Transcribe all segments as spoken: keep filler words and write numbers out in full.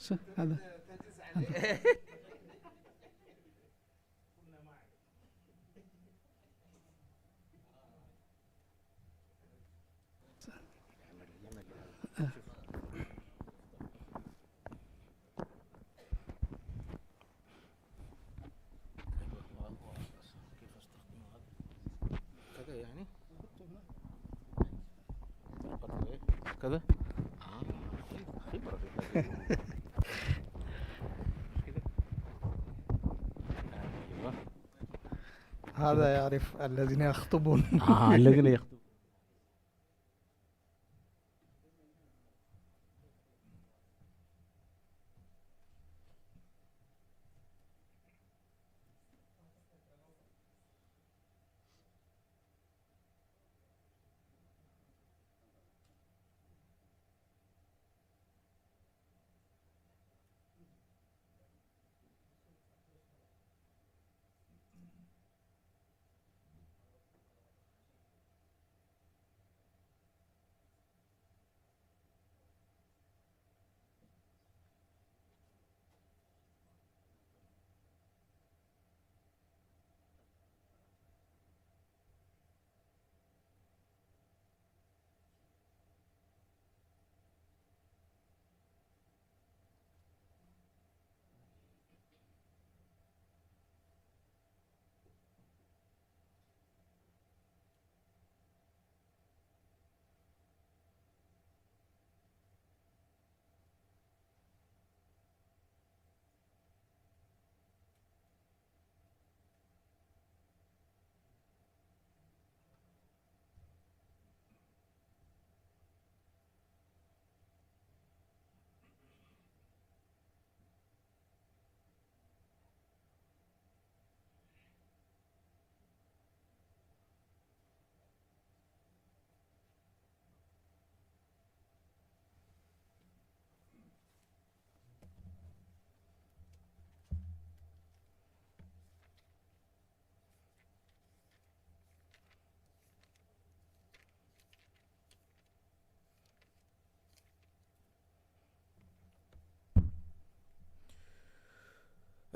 س-، هذا. كذا يعني؟ كذا؟ آه، خبرة في هذه الأمور. مش كده؟ أيوة. هذا يعرف الذين يخطبون. آه، الذين يخطبون.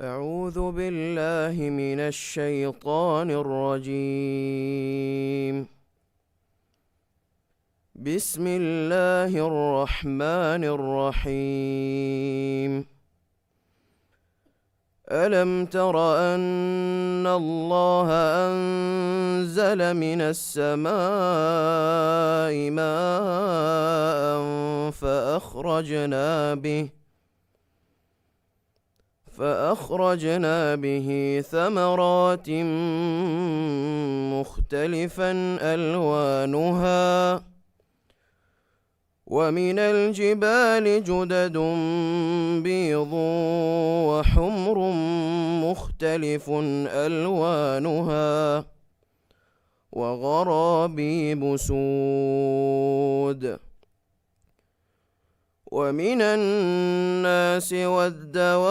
أعوذ بالله من الشيطان الرجيم. بسم الله الرحمن الرحيم. ألم تر أن الله أنزل من السماء ماء فأخرجنا به فأخرجنا به ثمرات مختلفا ألوانها ومن الجبال جدد بيض وحمر مختلف ألوانها وغرابيب سود ومن الناس والدواب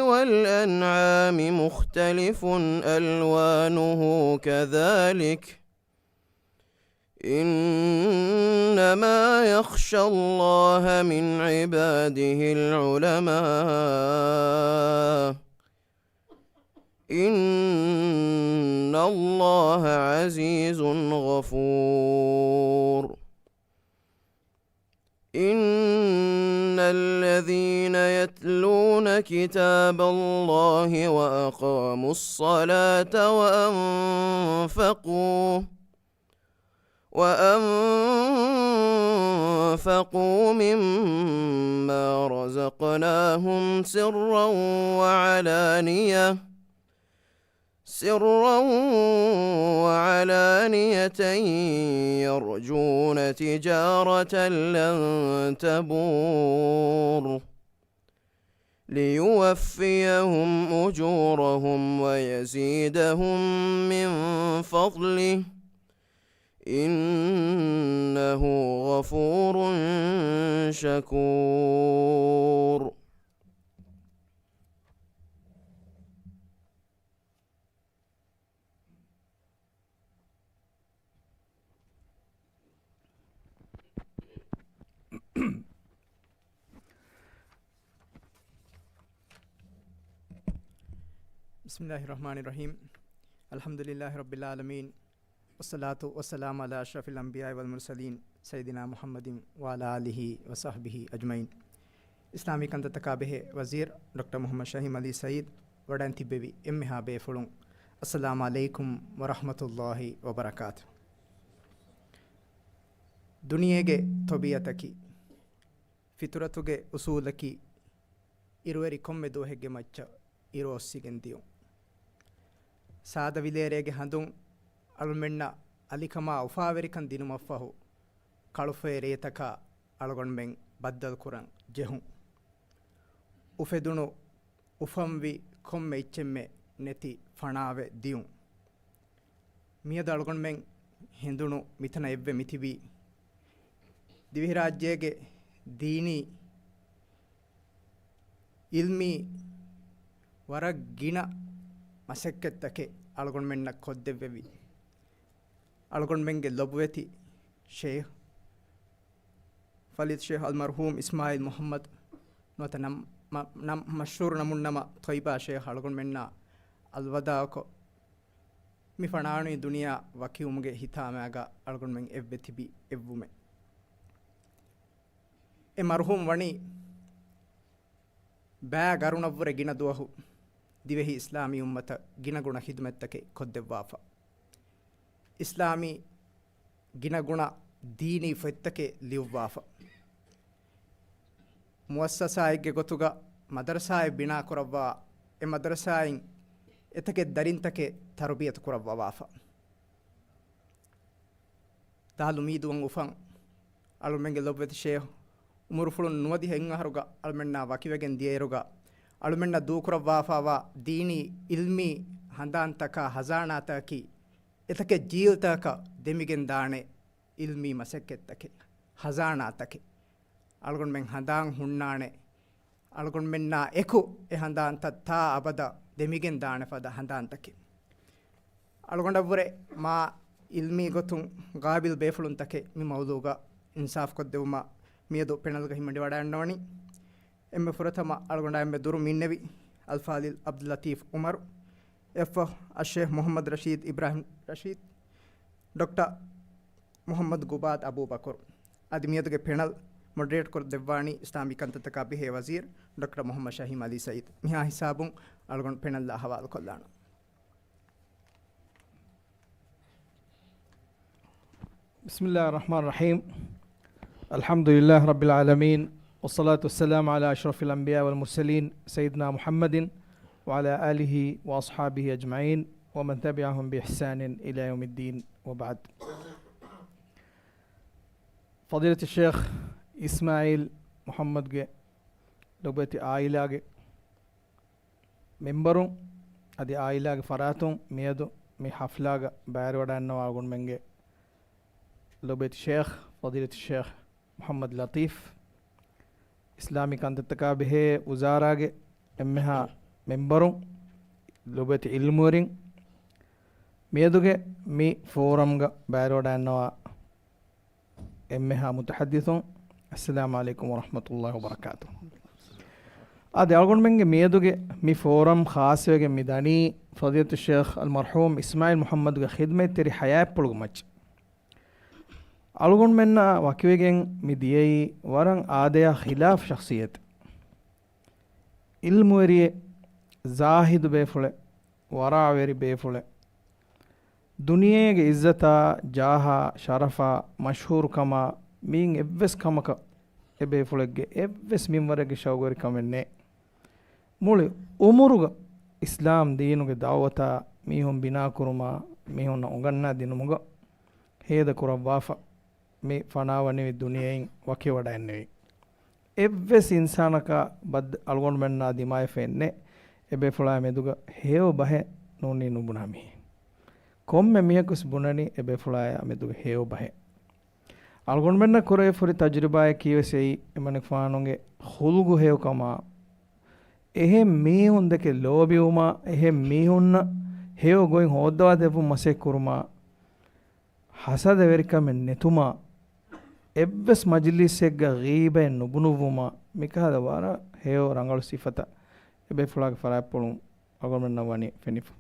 والأنعام مختلف ألوانه كذلك إنما يخشى الله من عباده العلماء إن الله عزيز غفور. إن الذين يتلون كتاب الله وأقاموا الصلاة وأنفقوا وأنفقوا مما رزقناهم سرا وعلانية سرا وعلانية يرجون تجارة لن تبور ليوفيهم أجورهم ويزيدهم من فضله إنه غفور شكور. بسم الله الرحمن الرحيم. الحمد لله رب العالمين. والصلاة والسلام على أشرف الأنبياء والمرسلين سيدنا محمد وعلى آله وصحبه أجمعين. އިސްލާމީ ކަންތައްތަކާ ބެހޭ ވަޒީރު ޑޮކްޓަރ މުޙައްމަދު ޝަހީމް ޢަލީ ސަޢީދު، ވަޑައިން ތިއްބެވި އެންމެހާ ބޭފުޅުން، އައްސަލާމު ޢަލައިކުމް ވަރަޙްމަތުﷲި ވަބަރަކާތު. ދުނިޔޭގެ ޠަބީޢަތަކީ، ފިޠުރަތުގެ އުޞޫލަކީ، އިރުއެރި ކޮންމެ ދުވަހެއްގެ މައްޗަށް އިރު އޮއްސިގެން ދިޔުން. ސާދަ ވިލޭރޭގެ ހަނދުން އަޅުމެންނަށް އަލިކަމާ އުފާވެރިކަން ދިނުމަށްފަހު، ކަޅުފޮއި ރޭތަކާ އަޅުގަނޑުމެން ބައްދަލުކުރަން ޖެހުން. އުފެދުނު އުފަންވި ކޮންމެ އެއްޗެއްމެ ނެތި ފަނާވެ ދިޔުން. މިއަދު އަޅުގަނޑުމެން ހެނދުނު މިތަނަށް އެއްވެ މިތިބީ، ދިވެހިރާއްޖޭގެ ދީނީ، އިލްމީ ވަރަށް ގިނަ މަސައްކަތްތަކެއް އަޅުގަނޑުމެންނަށް ކޮށްދެއްވެވި، އަޅުގަނޑުމެންގެ ލޮބުވެތި ޝޭޚް، ފަޟީލަތު ޝޭޚް އަލްމަރްޙޫމް އިސްމާޢީލް މުޙައްމަދު، ނުވަތަ ނަމް-، މަ-، ނަމް-، މަޝްހޫރު ނަމުންނަމަ ޠޮއިބާ ޝޭޚް، އަޅުގަނޑުމެންނާ އަލްވަދާޢުކޮށް، މި ފަނާވަނީ ދުނިޔެއާ ވަކިވުމުގެ ހިތާމައިގާ އަޅުގަނޑުމެން އެއްވެ ތިބި އެއްވުމެއް. އެ މަރުޙޫމް ވަނީ ބައި ގަރުނަށްވުރެ ގިނަ ދުވަހު ދިވެހި އިސްލާމީ އުއްމަތަށް ގިނަގުނަ ޚިދުމަތްތަކެއް ކޮށްދެއްވާފަ. އިސްލާމީ ގިނަގުނަ ދީނީ ފޮތްތަކެއް ލިޔުއްވާފަ. މުއައްސަސާއެއްގެ ގޮތުގަ މަދަރަސާއެއް ބިނާކުރައްވާ، އެ މަދަރަސާއިން އެތަކެއް ދަރިންތަކެއް ތަރުބިޔަތު ކުރައްވަވާފަ. ދާލު މީދުވަން އުފަން އަޅުމެންގެ ލޮބުވެތި ޝޭޚް އުމުރުފުޅުން ނުވަދިހަ އެއް އަހަރުގަ އަޅުމެންނާ ވަކިވެގެން ދިޔައިރުގަ، އަޅުމެންނަށް ދޫކުރައްވާފާވާ ދީނީ އިލްމީ ހަނދާންތަކާ ހަޒާނާތަކަކީ، އެތަކެއް ޖީލްތަކަކަށް ދެމިގެން ދާނެ އިލްމީ މަސައްކަތްތަކެއް، ހަޒާނާތަކެއް. އަޅުގަނޑުމެން ހަނދާން ހުންނާނެ، އަޅުގަނޑުމެންނާ އެކު އެ ހަނދާންތައް ތާ އަބަދަށް ދެމިގެން ދާނެ ފަދަ ހަނދާންތަކެއް. އަޅުގަނޑަށްވުރެ މާ އިލްމީ ގޮތުން ގާބިލް ބޭފުޅުންތަކެއް މި މައުޟޫގަ އިންސާފް ކޮށްދެއްވުމަށް މިއަދު ޕެނަލްގަ ހިމެނިވަޑައިގަންނަވަނީ. އެންމެ ފުރަތަމަ އަޅުގަނޑާ އެންމެ ދުރު މިންނެވި އަލްފާޟިލް ޢަބްދުއްލަޠީފް ޢުމަރު، އެއަށްފަހު އައްޝޭޚް މުޙައްމަދު ރަޝީދު އިބްރާހިމް ރަޝީދު، ޑޮކްޓަރ މުޙައްމަދު ގުބާދު އަބޫބަކުރު. އަދި މިއަދުގެ ޕެނަލް މޮޑަރޭޓް ކޮށްދެއްވާނީ އިސްލާމީ ކަންތައްތަކާ ބެހޭ ވަޒީރު ޑޮކްޓަރ މުޙައްމަދު ޝަހީމް ޢަލީ ސަޢީދު. މިހާ ހިސާބުން އަޅުގަނޑު ޕެނަލްއާ ހަވާލުކޮށްލާނަން. بسم الله الرحمن الرحيم. الحمد لله رب العالمين، والصلاة والسلام على أشرف الأنبياء والمرسلين سيدنا محمد وعلى آله وأصحابه أجمعين ومن تبعهم بإحسان إلى يوم الدين، وبعد. ފަޟީލަތު ޝޭޚް އިސްމާޢީލް މުޙައްމަދުގެ ލޮބުވެތި ޢާއިލާގެ މެމްބަރުން އަދި ޢާއިލާގެ ފަރާތުން މިއަދު މި ޙަފްލާގަ ބައިވެރިވަޑައިގަންނަވާ އަޅުގަނޑުމެންގެ ލޮބުވެތި ޝޭޚް، ފަޟީލަތު ޝޭޚް މުޙައްމަދު ލަޠީފް، އިސްލާމީ ކަންތައްތަކާ ބެހޭ ވުޒާރާގެ އެންމެހާ މެމްބަރުން، ލޮބުވެތި ޢިލްމުވެރިން، މިއަދުގެ މި ފޯރަމްގަ ބައިވެރިވަޑައިގަންނަވާ އެންމެހާ މުތަޙައްދިޘުން، އައްސަލާމު ޢަލައިކުމް ވަރަޙްމަތުﷲި ވަބަރަކާތުހު. އާދެ، އަޅުގަނޑުމެންގެ މިއަދުގެ މި ފޯރަމް ޚާއްޞަވެގެން މި ދަނީ ފަޟީލަތު ޝޭޚް އަލްމަރްޙޫމް އިސްމާޢީލް މުޙައްމަދުގެ ޚިދްމަތްތެރި ޙަޔާތްޕުޅުގެ މައްޗަށް. އަޅުގަނޑުމެންނާ ވަކިވެގެން މި ދިޔައީ ވަރަށް އާދަޔާ ޚިލާފް ޝަޚްޞިއްޔަތެއް. ޢިލްމުވެރިއެއް، ޒާހިދު ބޭފުޅެއް، ވަރަޢުވެރި ބޭފުޅެއް. ދުނިޔޭގެ ޢިއްޒަތާ، ޖާހާ، ޝަރަފާ، މަޝްހޫރުކަމާ މިއިން އެއްވެސް ކަމަކަށް އެބޭފުޅެއްގެ އެއްވެސް މިންވަރެއްގެ ޝައުގުވެރިކަމެއް ނެތް. މުޅި ޢުމުރުގަ އިސްލާމް ދީނުގެ ދަޢުވަތާ މީހުން ބިނާކުރުމާ، މީހުންނަށް އުނގަންނާ ދިނުމުގަ ހޭދަ ކުރައްވާފަ، މި ފަނާވަނިވި ދުނިޔެއިން ވަކިވަޑައިންނެވި. އެއްވެސް އިންސާނަކާ ބައްދަ އަޅުގަނޑުމެންނާ ދިމާވެފަ އެންނެ އެބޭފުޅާ މެދުގަ ހެޔޮ ބަހެއް ނޫނީ ނުބުނާ މީހެއް. ކޮންމެ މީހަކުވެސް ބުނަނީ އެބޭފުޅާޔާ މެދުގަ ހެޔޮ ބަހެއް. އަޅުގަނޑުމެންނަށް ކުރެވިފަ ހުރި ތަޖުރިބާއަކީވެސް އެއީ، އެމަނިކުފާނުގެ ޚުލުގު ހެޔޮކަމާ، އެހެން މީހުން ދެކެ ލޯބިވުމާ، އެހެން މީހުންނަށް ހެޔޮ ގޮތް ހޯއްދަވާ ދެއްވުން މަސައްކަތް ކުރުމާ، ހަސަދަވެރިކަމެއް ނެތުމާ، އެއްވެސް މަޖިލީސެއްގަ ޣީބަތް ނުބުނުއްވުމާ، މިކަހަލަ ވަރަށް ހެޔޮ ރަނގަޅު ސިފަތައް އެބޭފުޅާގެ ފަރާތްޕުޅުން އަޅުގަނޑުމެންނަށް ވަނީ ފެނިފަ.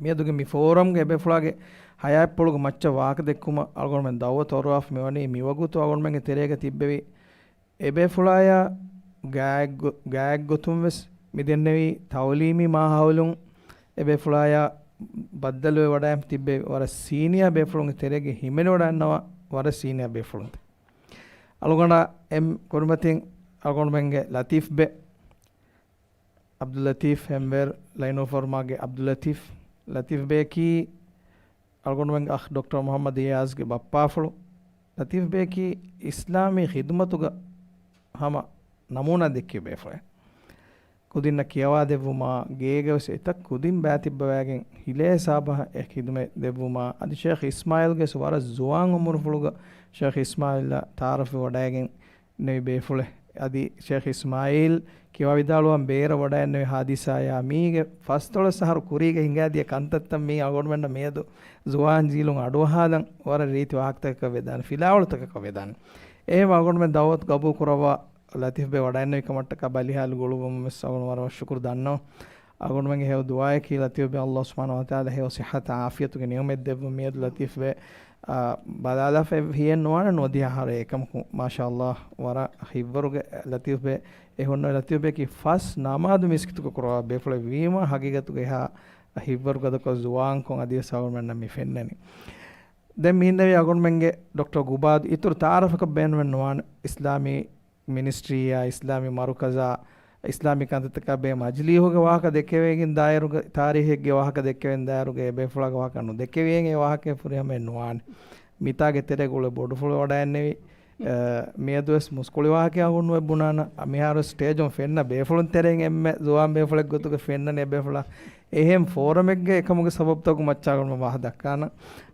މިއަދުގެ މި ފޯރަމްގެ އެބޭފުޅާގެ ހަޔާތްޕުޅުގެ މައްޗަށް ވާހަކަ ދެއްކުމަށް އަޅުގަނޑުމެން ދައުވަތު އޮރުވާފަ މިވަނީ މިވަގުތު އަޅުގަނޑުމެންގެ ތެރޭގަ ތިއްބެވި އެބޭފުޅާޔާ ގާތްގޮ-، ގާތްގޮތުން ވެސް މިދެންނެވީ ތައުލީމީ މާހައުލުން އެބޭފުޅާޔާ ބައްދަލުވެ ވަޑައި ތިއްބެވި ވަރަށް ސީނިއާ ބޭފުޅުންގެ ތެރޭގަ ހިމެނި ވަޑައިންނަވާ ވަރަށް ސީނިއާ ބޭފުޅުން. އަޅުގަނޑާ އެ ކުރިމަތިން އަޅުގަނޑުމެންގެ ލަތީފް ބެ، އަބްދުލް ލަތީފް ހެމްވޭރު ލައިނޫފަރުމާގެ އަބްދުލް ލަތީފް، ލަތީފް ބެއަކީ އަޅުގަނޑުމެންގެ އަޚް ޑޮކްޓަރ މުޙައްމަދު އިޔާޒްގެ ބައްޕާފުޅު. ލަތީފް ބެއަކީ އިސްލާމީ ޚިދުމަތުގަ ހަމަ ނަމޫނާ ދެއްކި ބޭފުޅެއް. ކުދިންނަށް ކިޔަވާ ދެއްވުމާ، ގޭގަވެސް އެތައް ކުދިން ބައިތިއްބަވައިގެން ހިލޭ ހިސާބަށް އެ ޚިދުމަތް ދެއްވުމާ، އަދި ޝޭޚް އިސްމާއިލްގެ ވަރަށް ޒުވާން އުމުރުފުޅުގަ ޝޭޚް އިސްމާއިލްއާ ތަޢާރަފްވެ ވަޑައިގެން ނެވި ބޭފުޅެއް. އަދި ޝޭޚް އިސްމާއީލް ކިޔަވާ ވިދާޅުވަން ބޭރަށް ވަޑައިންނެވި ހާދިސާޔާ މީގެ ފަސްދޮޅަސް އަހަރު ކުރީގަ ހިނގާދިޔަ ކަންތައްތައް މީ އަޅުގަނޑުމެންނަށް މިއަދު ޒުވާން ޖީލުން އަޑުއަހާލަން ވަރަށް ރީތި ވާހަކަތަކަކަށް ވެދާނެ، ފިލާވަޅުތަކަކަށް ވެދާނެ. އެހެން އަޅުގަނޑުމެން ދަޢުވަތު ގަބޫލު ކުރައްވާ ލަތީފް ބެ ވަޑައިންނެވި ކަމަށްޓަކާ ބަލިހާލު ގުޅުއްވަމުން ވެސް އަޅުގަނޑު ވަރަށް ޝުކުރު ދަންނަވަން. އަޅުގަނޑުމެންގެ ހެޔޮ ދުޢާއަކީ ލަތީފް ބެ ﷲ ސުބްޙާނަހޫ ވަތަޢާލާ ހެޔޮ ޞިއްޙަތާ ޢާފިޔަތުގެ ނިޢުމަތް ދެއްވުން. މިއަދު ލަތީފް ބެ އާ، ބަލާލާފަ ހިޔެއް ނުވާނެ ނުވަދިހަ އަހަރު އެކަމަކު، މާޝާﷲ، ވަރަށް ހިތްވަރުގެ ލަތީފް ބެ، އެ ހުންނަ ލަތީފް ބެއަކީ ފަސް ނަމާދު މިސްކިތުގަ ކުރައްވާ ބޭފުޅެއް ވީމަ، ހަގީގަތުގަ އެހާ ހިތްވަރުގަދަކޮށް ޒުވާންކޮށް އަދިވެސް އަޅުގަނޑުމެންނަށް މި ފެންނަނީ. ދެން މި އިންނެވީ އަޅުގަނޑުމެންގެ ޑޮކްޓަރ ގުބާދު. އިތުރު ތަޢާރަފަކަށް ބޭނުމެއް ނުވާނެ. އިސްލާމީ މިނިސްޓްރީއާ، އިސްލާމީ މަރުކަޒާ، އިސްލާމީ ކަންތައްތަކާ ބެހޭ މަޖިލީހުގެ ވާހަކަ ދެކެވޭގެން ދާއިރުގަ، ތާރީހެއްގެ ވާހަކަ ދެކެވެން ދާއިރުގަ އެބޭފުޅާގެ ވާހަކަ ނުދެކެވިއެއް އެ ވާހަކައެއް ފުރިހަމައެއް ނުވާނެ. މިތާގެ ތެރޭގަ އުޅޭ ބޮޑުފުޅު ވަޑައިންނެވި، އަ، މިއަދުވެސް މުސްކުޅި ވާހަކައެއް އަޅުގަނޑު ނުވެ ބުނާނަ، މިހާރު ސްޓޭޖުން ފެންނަ ބޭފުޅުން ތެރެއިން އެންމެ ޒުވާން ބޭފުޅެއް ގޮތުގަ ފެންނަނީ އެބޭފުޅާ. އެހެން ފޯރަމެއްގަ އެކަމުގެ ސަބަބުތަކުގެ މައްޗަށް އަޅުގަނޑު ވާހަކަ ދައްކާނަ.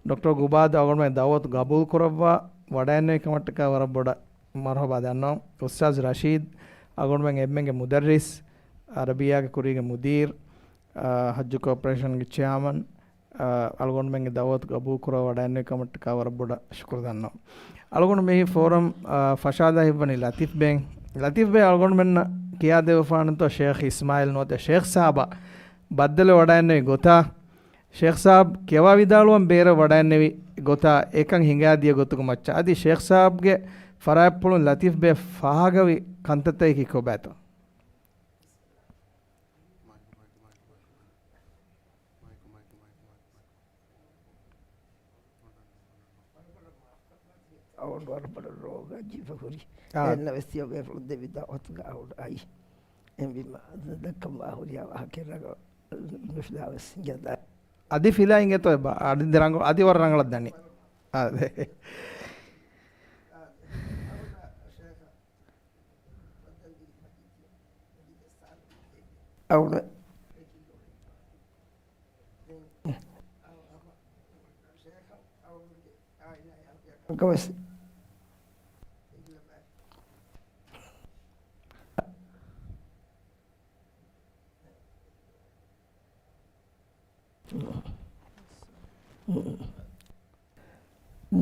ޑޮކްޓަރ ގުބާދު އަޅުގަނޑުމެން ދަޢުވަތު ގަބޫލު ކުރައްވާ ވަޑައިންނެވި ކަމަށްޓަކާ ވަރަށް ބޮޑަށް މަރުޙަބާ ދަންނަވަން. އުސްތާޛު ރަޝީދު އަޅުގަނޑުމެން އެންމެންގެ މުދައްރިސް، އަރަބިއްޔާގެ ކުރީގެ މުދީރު، އާ، ޙައްޖު ކޯޕަރޭޝަންގެ ޗެއާމަން، އާ، އަޅުގަނޑުމެންގެ ދަޢުވަތު ގަބޫލު ކުރައްވާ ވަޑައިންނެވި ކަމަށްޓަކާ ވަރަށް ބޮޑަށް ޝުކުރު ދަންނަވަން. އަޅުގަނޑު މި ފޯރަމް، އާ، ފަށާދާ ހިތްވަނީ ލަތީފް ބެއިން. ލަތީފް ބެ އަޅުގަނޑުމެންނަށް ކިޔާދެއްވަފާނަންތޯ ޝޭޚް އިސްމާއީލް ނުވަތަ ޝޭޚް ސާބާ ބައްދަލު ވަޑައިންނެވި ގޮތާ، ޝޭޚް ސާބް ކިޔަވާ ވިދާޅުވަން ބޭރަށް ވަޑައިންނެވި ގޮތާ އެކަން ހިނގާދިޔަ ގޮތުގެ މައްޗަށް. އަދި ޝޭޚް ސާބްގެ ފަރާތްޕުޅުން ލަތީފް ބެ ފާހަގަވި ކަންތައްތަކަކީ ކޮބާތޯ؟ އަޅުގަނޑު ވަރަށް ބޮޑަށް ރޯގާ ޖީބަ ހުރި. އާ. އެންނަ ވެސް ތިޔަ ބޭފުޅުން ދެވި ދަޢުވަތުގަ އަޅުގަނޑު އައީ. އެހެންވީމަ ދައްކަން ވާ ހުރިހާ ވާހަކައެއް ރަނގަޅަށް ނުފިލާ ވެސް ހިނގަދާ. އަދި ފިލާ އިނގޭތޯ އެބަ؟ އަދި ރަނގަ-، އަދި ވަރަށް ރަނގަޅަށް ދަނީ. އާ، ދެ. އަޅުގަނޑު ގޮސް.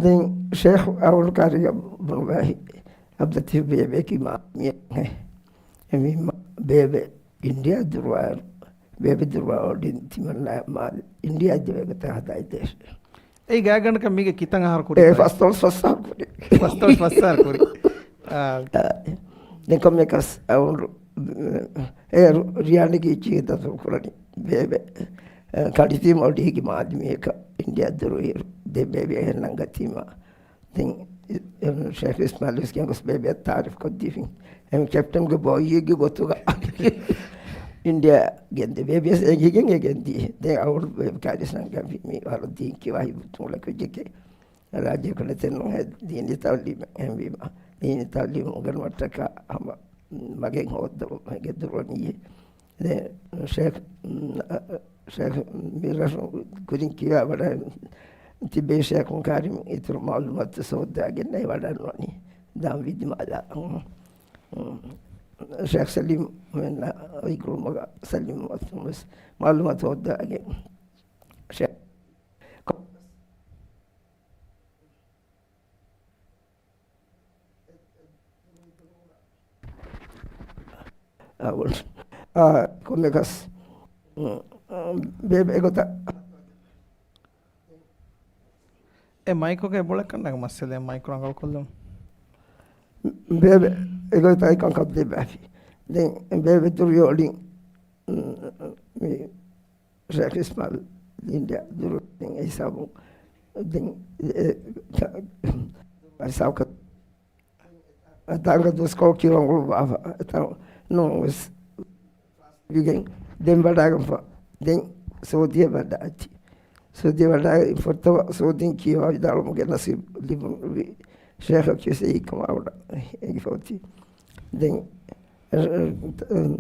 ދެން ޝޭޚް އަވަލު ކާރިގަ ބުނުމާހި އަބްދުލް ލަތީފް ބޭބެ ކީ މާ މި އެ މީ މާ ބޭބެ އިންޑިއާ ދުރުވާއިރު، ބޭބެ ދުރުވާ އޮޑިން ތިމަންނާ މާލެ އިންޑިއާ ދެވޭގޮތަށް ހަދާ ދޭށޭ. އެއީ ގާތްގަނޑަކަށް މީގެ ކިތަން އަހަރު ކުރި؟ އެ ފަސްދޮޅަސް ފަސް އަހަރު ކުރި. ފަސްދޮޅަސް ފަސް އަހަރު ކުރި. އާ. އާ، ދެން ކޮންމެއަކަސް އަވަނޑު، އޭރު ރިޔާނިގެ އިއްޗިގެ ދަތުރު ކުރަނީ ބޭބެ، އަ، ކަނޑިތީމަ އޮޑިހިގެ މާދަމީހަކަށް އިންޑިއާ ދުރުވިއިރު، ދެން ބޭބެ އެހެން ނަންގަތީމަ. ދެން، އެ، ޝޭޚް އިސްމާއިލް ވެސް ގޮސް ބޭބެއަށް ތާރިފް ކޮށްދީފިން. އެމް ކެޕްޓަންގެ ބޯއްޔެއްގެ ގޮތުގަ. އިންޑިއާ ގެންދި ބޭބެ ވެސް އެނގިގެން އެ ގެންދި. ދެން އަޅުގަނޑު ބޭބެ ކާރިސް ނަންގަން މި ވަރަށް ދީން ކިޔާ ހިބުތުން އުޅެ ކުއްޖެކޭ. ރާއްޖޭ ކުލަތެއް ނޫން ހެ ދީނީ ތައުލީމެއް އެހެންވީމަ، ދީނީ ތައުލީމު އުނގަންވައްޓަކާ ހަމަ މަގެއް ހޯއްދަވުމެއް ދުރުވަނީ. ދެން ޝޭޚް، ޝޭޚް މިރަށު ކުދިން ކިޔާ ވަޑައި ތިބޭ ޝޭޚު ކާރިމް އިތުރު މައުލޫމާތު ސޯއްދާގެން ނެތް ވަޑަންވަނީ. ދާން ވިދިމާލާ. ޝޭޚް ސަލީމް މެންނަ އޮތް ގުޅުމުގަ ސަލީމް މައުލޫމާތު ހޯއްދާގެން ޝޭޚް އާ، ކޮންމެކަސް، ބޭބެ އެގޮތަށް. އެ މައިކުގެ ބުޅެކަންނަގެ މައްސަލައެއް މައިކު ރަނގަޅުކޮށްލުން. ބޭބެ އެގޮތަށް އެކަން ކަން ދެއްވާފި. ދެން ބޭބެ ދުރުވި އޮޑިން މި ޝޭޚް އިސްމާޢީލް އިންޑިއާ ދުރު ދެން އެ ހިސާބުން ދެން އެ، އެ، ހިސާބު ކަ-، އެތާނގަ ދުވަސްކޮޅު ކިޔަވަން އުޅުއްވާފަ. އެތާ ނޫން ވެސް ވިގެން ދެން ވަޑާގަންފަ. ދެން ސޯދިއަ ވަޑާއަތި. ސޯދިއަ ވަޑާ ފުރަތަމަ ސޯދިން ކިޔަވާ ވިދާޅުމުގެ ނަސީބު ލިބުނުވި ޝޭޚަކީ ސެއީ ކަމާ ވަޑަ އެނގިފަ އޮތީ. ދެން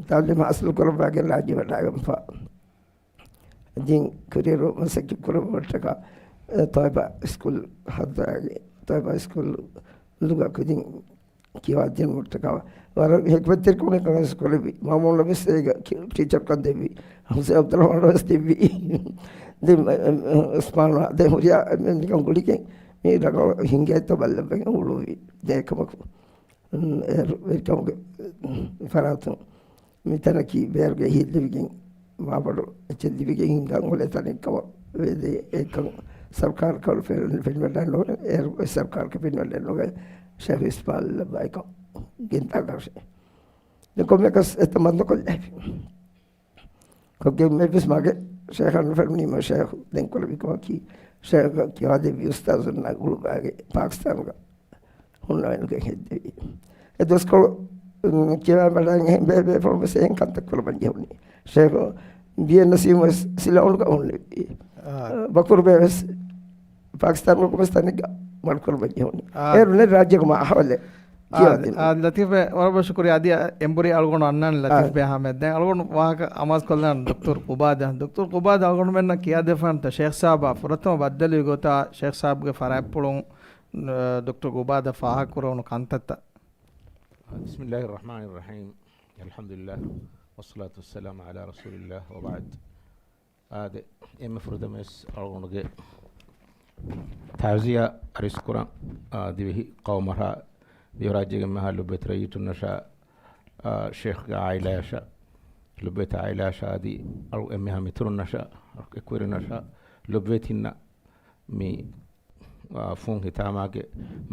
ތައުލީމު ހާސިލު ކުރައްވާގެން ރާއްޖެ ވަޑާގަންފަ. ދިން ކުރިއެރު މަސައްކަތް ކުރައްވުމަށްޓަކާ، އެ، ތޯއިބާ ސްކޫލް ހައްދާގެ، ތޯއިބާ ސްކޫލުގަ ކުދިން ކިޔަވާދިނުމަށްޓަކާ ވަރަށް ހެކިމަތްތެރިކަމުގެ ކަން ކުރެއްވި. މައުމޫނަށް ވެސް އޭގަ ޓީޗަރކަން ދެއްވި. ހުސެން އަބްދުއްރަޙްމާނަށް ވެސް ދެއްވި. ދެން، އެ، އެ، އުސްމާނު ދެން ހުރިހާ މީހުން ގުޅިގެން މި ރަނގަޅު ހިނގައިތޯ ބައްލަވަން އުޅުއްވި. ދެ އެކަމަކު، އެ، ވެރިކަމުގެ ފަރާތުން މިތަނަކީ ބޭރުގެ ހިތްލެވިގެން މާބޮޑު އެއްޗެއް ލިބިގެން ހިނގަން އުޅޭ ތަނެއް ކަމަށް ވޭ. ދެން އެކަން ސަރުކާރަކަށް ފެން-، ފެންވަޑައެއް ނުވޭ. އޭރު ސަރުކާރަކަށް ފެންވަޑައެއް ނުވޭ. ޝޭޚް އިސްމާޢީލް ލައްވާ އެކަން ގެންދާ ކަށެއް. ދެން ކޮންމެއަކަސް އެތައް މަންދަކޮށްލައިފި. ކޮށްގެން މިވެސް މަގެ ޝޭޚަށް ނުފެނުނީމަ ޝޭޚު ދެން ކުރެވި ކަމަކީ، ޝޭޚަށް ކިޔާދެއްވި އުސްތާޒުންނާ ގުޅުބާގެ ޕާކިސްތާނުގަ ހުންނަވަންގެ ހެއްދެވި. އެ ދުވަސްކޮޅު، އުން، ކިޔާ ބަލަން އެހެން ބޭބޭފުޅުން ވެސް އެހެން ކަންތައް ކުރަމަން ޖެހުނީ. ޝޭޚު ބީ އެން ނަސީމު ވެސް ސިލޯނުގަ ހުންނެވި. އާ. ބަކުރުބޭ ވެސް ޕާކިސްތާނުގަ ކޮންމެސް ތަނެއްގަ މަޑުކުރަމަން ޖެހުނީ. އާ. އޭރު ނެތް ރާއްޖޭގަ މާ އަހަވަލެއް. އާ، ކިޔާދިން. އާ، ލަތީފް ބެ، ވަރަށް ބޮޑަށް ޝުކުރިއްޔާ. އަދި އެނބުރި އަޅުގަނޑު އަންނާނެ ލަތީފް އާ. ބެ އަހަމެދް. ދެން އަޅުގަނޑު ވާހަކަ އަމާޒު ކޮށްލާން ދޮކްތުރު ޤުބާދާ. ދޮކްތުރު ޤުބާދާ އަޅުގަނޑުމެންނަށް ކިޔާދެއްވާނެތަ ޝޭޚް ސާބާ ފުރަތަމަ ބައްދަލުވި ގޮތާ ޝޭޚް ސާބްގެ ފަރާތްޕުޅުން، އަ، ދޮކްޓަރު ގުބާދަށް ފާހަގަކުރެވުނު ކަންތައްތައް. بسم الله الرحمن الرحيم. الحمد لله والصلاة والسلام على رسول الله وبعد. އާދެ، އެންމެ ފުރަތަމަވެސް އަޅުގަނޑުގެ ތާޒިޔާ އަރިސްކުރަން، އާ، ދިވެހި ޤައުމަށާ، ދިވެހިރާއްޖޭގެ އެންމެހާ ލޮބުވެތި ރައްޔިތުންނަށާ، އާ، ޝޭޚްގެ ޢާއިލާއަށާ، ލޮބުވެތި ޢާއިލާއަށާ އަދި އަޅު އެންމެހާ މިތުރުންނަށާ، އެކުވެރިންނަށާ، ލޮބުވެތިންނަށް މި، އާ، ފުން ހިތާމާގެ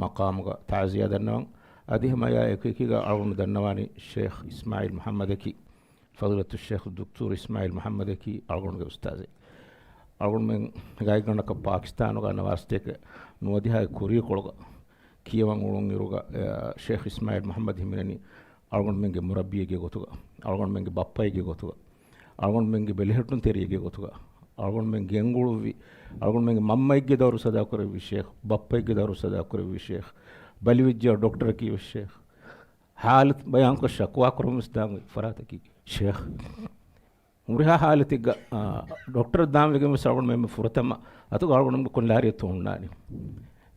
މަޤާމުގަ ތާޒިޔާ ދަންނަވަން. އަދި ހަމަ އެއާ އެކު އެކީގަ އަޅުގަނޑު ދަންނަވާނީ ޝޭޚް އިސްމާޢީލް މުޙައްމަދަކީ، ފަޟީލަތުއް ޝޭޚް ދޮކްޓުރު އިސްމާޢީލް މުޙައްމަދަކީ އަޅުގަނޑުގެ އުސްތާޛެއް. އަޅުގަނޑުމެން ގާތްގަނޑަކަށް ޕާކިސްތާނުގަ ނަވާރަ ސަތޭކަ ނުވަދިހާގެ ކުރީކޮޅުގަ ކިޔަވަން އުޅުނުއިރުގަ، އެ، ޝޭޚް އިސްމާޢީލް މުޙައްމަދު ހިމެނެނީ އަޅުގަނޑުމެންގެ މުރައްބީއެއްގެ ގޮތުގަ، އަޅުގަނޑުމެންގެ ބައްޕައެއްގެ ގޮތުގަ، އަޅުގަނޑުމެންގެ ބެލެހެއްޓުންތެރިއެއްގެ ގޮތުގަ، އަޅުގަނޑުމެން ގެންގުޅުއްވި، އަޅުގަނޑުމެންގެ މަންމައެއްގެ ދައުރު ސަދާކުރެއްވި ޝޭޚް، ބައްޕައެއްގެ ދައުރު ސަދާކުރެއްވި ޝޭޚް، ބަލިވެއްޖެޔާ ޑޮކްޓަރަކީ ވެސް ޝޭޚް. ހާލަތު ބަޔާންކޮށް ޝަކުވާ ކުރަމުން ވެސް ދާން އޮތް ފަރާތަކީ ޝޭޚް. ހުރިހާ ހާލަތެއްގަ، އާ، ޑޮކްޓަރަށް ދާން ވެގެން ވެސް އަޅުގަނޑުމެން ފުރަތަމަ އަތުގަ އަޅުގަނޑުމެންގެ ކޮން ލާރިއެއްތޯ ހުންނާނީ.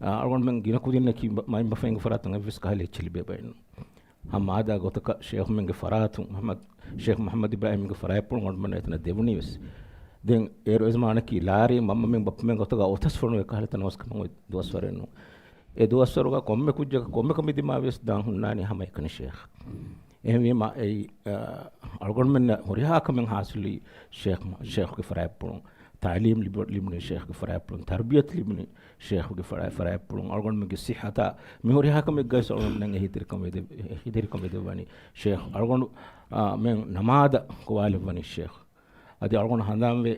އާ، އަޅުގަނޑުމެން ގިނަ ކުދިންނަކީ މަ-، މައިންބަފައިންގެ ފަރާތުން އެއްވެސް ކަހަލަ އެއްޗެއް ލިބޭ ބައެއްނު. ހަމަ އާދާ ގޮތަކަށް ޝޭޚުމެންގެ ފަރާތުން މުޙައްމަދު، ޝޭޚް މުޙައްމަދު އިބްރާހީމްގެ ފަރާތްޕުޅުން އަޅުގަނޑުމެންނަށް އެތަނަށް ދެވުނީ ވެސް. ދެން އޭރު އެ ޒަމާނަކީ ލާރި މަންމަމެން ބައްޕަމެން ގޮތަކަށް އޮތަސް ފޮނުވެ ކަހަލަ ތަނަވަސްކަމަށް އޮތް ދުވަސްވަރެއް ނޫން. އެ ދުވަސްވަރުގަ ކޮންމެ ކުއްޖަކަށް ކޮންމެ ކަމެއް ދިމާވިޔަސް ދާން ހުންނާނީ ހަމައެކަނި ޝޭޚް. އެހެންވީމަ އެއީ، އަ، އަޅުގަނޑުމެންނަށް ހުރިހާ ކަމެއް ހާސިލުވީ ޝޭޚް، ޝޭޚްގެ ފަރާތްޕުޅުން. ތަޢުލީމް ލިބު-، ލިބުނީ ޝޭޚްގެ ފަރާތްޕުޅުން. ތަރުބިޔަތު ލިބުނީ ޝޭޚުގެ ފަރާތް، ފަރާތްޕުޅުން. އަޅުގަނޑުމެންގެ ޞިއްޙަތާ މި ހުރިހާ ކަމެއްގައި އަޅުގަނޑުމެން އެހީތެރިކަން ވެދެ-، އެހީތެރިކަން ވެދެއްވަނީ ޝޭޚް. އަޅުގަނޑު، އާ، މެން ނަމާދަށް ގޮވާލެއްވަނީ ޝޭޚް. އަދި އަޅުގަނޑު ހަނދާންވެ،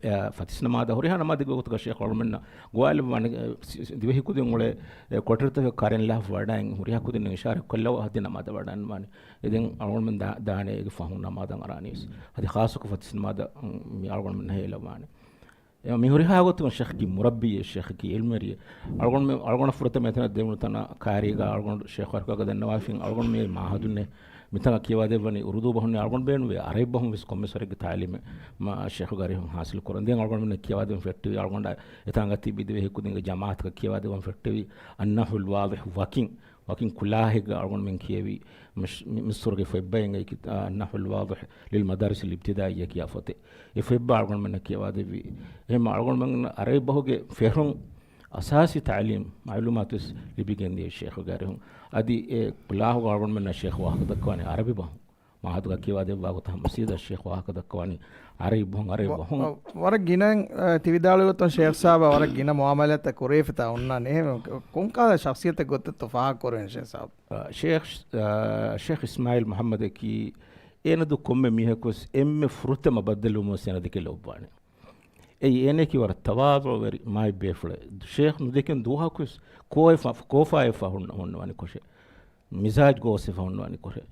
އެ، ފަތިސް ނަމާދަށް ހުރިހާ ނަމާދެއްގެ ގޮތުގަ ޝޭޚް އަޅުމެންނަށް ގޮވާލައްވާނެ، އެ، ސި-، ސި-، ދިވެހި ކުދިން އުޅޭ، އެ، ކޮޓަރިތަކަށް ކަރެން ލާފަ ވަޑައިން ހުރިހާ ކުދިންނަށް އިޝާރަތް ކޮށްލަވާ އަދި ނަމާދަށް ވަޑައިގަންނަވާނެ. އެ ދެން އަޅުގަނޑުމެން ދާ-، ދާނެ އޭގެ ފަހުން ނަމާދަށް އަރާނީސް. އަދި ޚާއްޞަކޮށް ފަތިސް ނަމާދަށް، މި އަޅުގަނޑުމެންނަށް ހޭލައްވާނެ. އެ މި ހުރިހާ ގޮތުން ޝޭޚްގެ މުރައްބީއެއް، ޝޭޚްގެ ޢިލްމުވެރިއެއް. އަޅުގަނޑު މި-، އަޅުގަނޑަށް ފުރަތަމަ އެތަނަށް ދެވުނު ތަނަށް ކާރީގަ އަޅުގަނޑު ޝޭޚް ވަރަކަށް ދަންނަވާފިން އަޅުގަނޑު މި މަޢުހަދުންނޭ މިތަނަށް ކިޔަވާދެއްވަނީ އުރުދޫ ބަހުންނޭ. އަޅުގަނޑު ބޭނުންވޭ ޢަރަބި ބަހުން ވެސް ކޮންމެސް ވަރެއްގެ ތަޢުލީމެއް މާ ޝޭޚުގެ އަރިހުން ޙާޞިލު ކުރަން. ދެން އަޅުގަނޑުމެންނަށް ކިޔަވާދެވުން ފެއްޓެވި، އަޅުގަނޑަށް އެތާނގަ ތިބި ދިވެހި ކުދިންގެ ޖަމާޢަތަކަށް ކިޔަވާދެވުން ފެއްޓެވި، އައްނަޙުލް ވާޟިޙް ވަކިން ވަކިން ކުލާހެއްގަ އަޅުގަނޑުމެން ކިޔެވި، މިސް-، މި-، މިސްރުގެ ފޮތްބައެއް އެއީ ކިތާ-، އައްނަޙުލް ވާޟިޙް ލިލް މަދާރިސިލް އިބްތިދާއިއްޔާ ކިޔާ ފޮތެއް. އެ ފޮތްބާ އަޅުގަނޑުމެންނަށް ކިޔަވާދެއްވި. އެހެން އަޅުގަނޑުމެން ޢަރަބި ބަހުގެ ފެށުން އަސާސީ ތަޢުލީމް މަޢުލޫމާތު ވެސް ލިބިގެންދިޔަ ޝޭޚުގެ އަރިހުން. އަދި އެ ކުލާހުގަ އަޅުގަނޑުމެންނަށް ޝޭޚް ވާހަކަ ދައްކަވާނީ ޢަރަބި ބަހުން. މަޢުހަދުގަ ކިޔަވާދެއްވާ ގޮތަށް ހަމަ ސީދާ ޝޭޚް ވާހަކަ ދައްކަވާނީ ޢަރަބި ބަހުން، ޢަރަބި ވަ-، ބަހުން. ވަ-، ވަރަށް ގިނައިން، އަ، ތި ވިދާޅުވި ގޮތުން ޝޭޚް ސާބާ ވަރަށް ގިނަ މުޢާމަލާތްތައް ކުރެވިފަތާ އޮންނާނެ. އެހެން ކޮންކަހަލަ ޝަޚްޞިއްޔަތެއް ގޮތެއްތޯ ފާހަގަ ކުރެވެން ޝޭޚް ސާބް؟ އަ، ޝޭޚް، އަ، ޝޭޚް އިސްމާޢީލް މުޙައްމަދަކީ އޭނަދޫ ކޮންމެ މީހަކުވެސް އެންމެ ފުރަތަމަ ބައްދަލުވުމުން ވެސް އޭނަ ދެކެލެވިއްވާނެ. އެއީ އޭނައަކީ ވަރަށް ތަވާޟުޢުވެރި މާތް ބޭފުޅެއް. ޝޭޚް ނުދެކެން ދުވަހަކުވެސް ކޯއެފަ-، ކޯފާއެފަ ހުންނަ-، ހުންނަވަނިކޮށެއް. މިޒާޖް ގޯސްވެފަ ހުންނަވަނިކޮށެއް.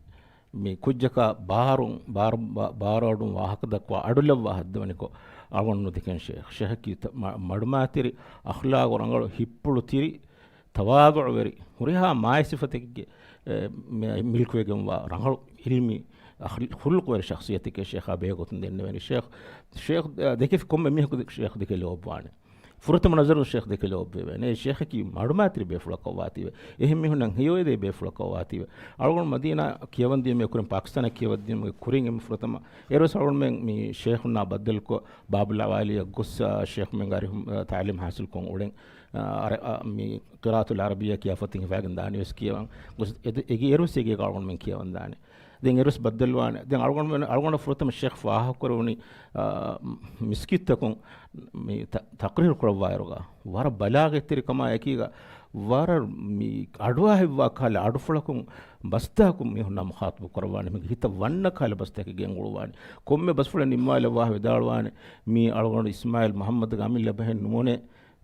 މި ކުއްޖަކާ ބާރު، ބާރު، ބާ-، ބާރު އަޑުން ވާހަކަ ދައްކަވާ އަޑުލައްވާ ހައްދަވަނިކޮށް އަޅުގަނޑު ނުދެކެން ޝޭޚް. ޝޭޚަކީ ތަ-، މަ-، މަޑުމާތިރި، އަޚްލާޤު ރަނގަޅު، ހިއްޕުޅު ތިރި، ތަވާޟުޢުވެރި، ހުރިހާ މާތް ސިފަތަކެއްގެ، އެ، މެ-، މިލްކުވެގެންވާ ރަނގަޅު ޢިލްމީ އަޚް-، ޚުލްޤުވެރި ޝަޚްޞިއްޔަތެކޭ ޝޭޚާ ބެހޭ ގޮތުން ދެންނެވެނީ. ޝޭޚް، ޝޭޚް، އަ، ދެކެފި ކޮންމެ މީހަކު ޝޭޚް ދެކެލެވިއްވާނެ. ފުރަތަމަ ނަޒަރުން ޝޭޚް ދެކެލެވިއްވެވޭނެ. އެ ޝޭޚަކީ މަޑުމާތިރި ބޭފުޅަކަށް ވާތީވެ. އެހެން މީހުންނަށް ހެޔޮއެދޭ ބޭފުޅަކަށް ވާތީވެ. އަޅުގަނޑު މަދީނާ ކިޔަވަންދިޔުމޭ ކުރިން، ޕާކިސްތާނަށް ކިޔަވަންދިޔުމުގެ ކުރިން އެންމެ ފުރަތަމަ އޭރުވެސް އަޅުގަނޑުމެން މި ޝޭޚުންނާ ބައްދަލުކޮށް، ބާބުލް އަވާލީއަށް ގޮސް، އާ، ޝޭޚުމެންގެ އަރިހުން، އާ، ތަޢުލީމް ޙާޞިލުކޮށް އުޅެން، އާ، އަރަ-، އާ، މި ޤިރާއަތުލް ޢަރަބިއްޔާ ކިޔާ ފޮތެއް ހިފާގެން ދާނީވެސް ކިޔަވަން ގޮސް، އެ-، އެގެ އޭރުވެސް އެގޭގަ އަޅުގަނޑުމެން ކިޔަވަން ދާނެ. ދެން އޭރުވެސް ބައްދަލުވާނެ. ދެން އަޅުގަނޑުމެން، އަޅުގަނޑަށް ފުރަތަމަ ޝޭޚް ފާހަގަކުރެވުނީ، އާ، މިސްކިތްތަކުން މި ތަ-، ތަޤްރީރު ކުރައްވާއިރުގަ ވަރަށް ބަލާޣަތްތެރިކަމާ އެކީގަ ވަރަށް މި އަޑުއަހައްވާ ކަހަލަ އަޑުފުޅަކުން ބަސްތަކުން މީހުންނާ މުޚާޠަބު ކުރައްވާނެ. މީގެ ހިތަށް ވަންނަ ކަހަލަ ބަސްތަކެއް ގެންގުޅުވާނެ. ކޮންމެ ބަސްފުޅެއް ނިންމާލައްވާ ވިދާޅުވާނެ، މީ އަޅުގަނޑު އިސްމާޢީލް މުޙައްމަދުގެ އަމިއްލަ ބަހެއް ނޫނޭ.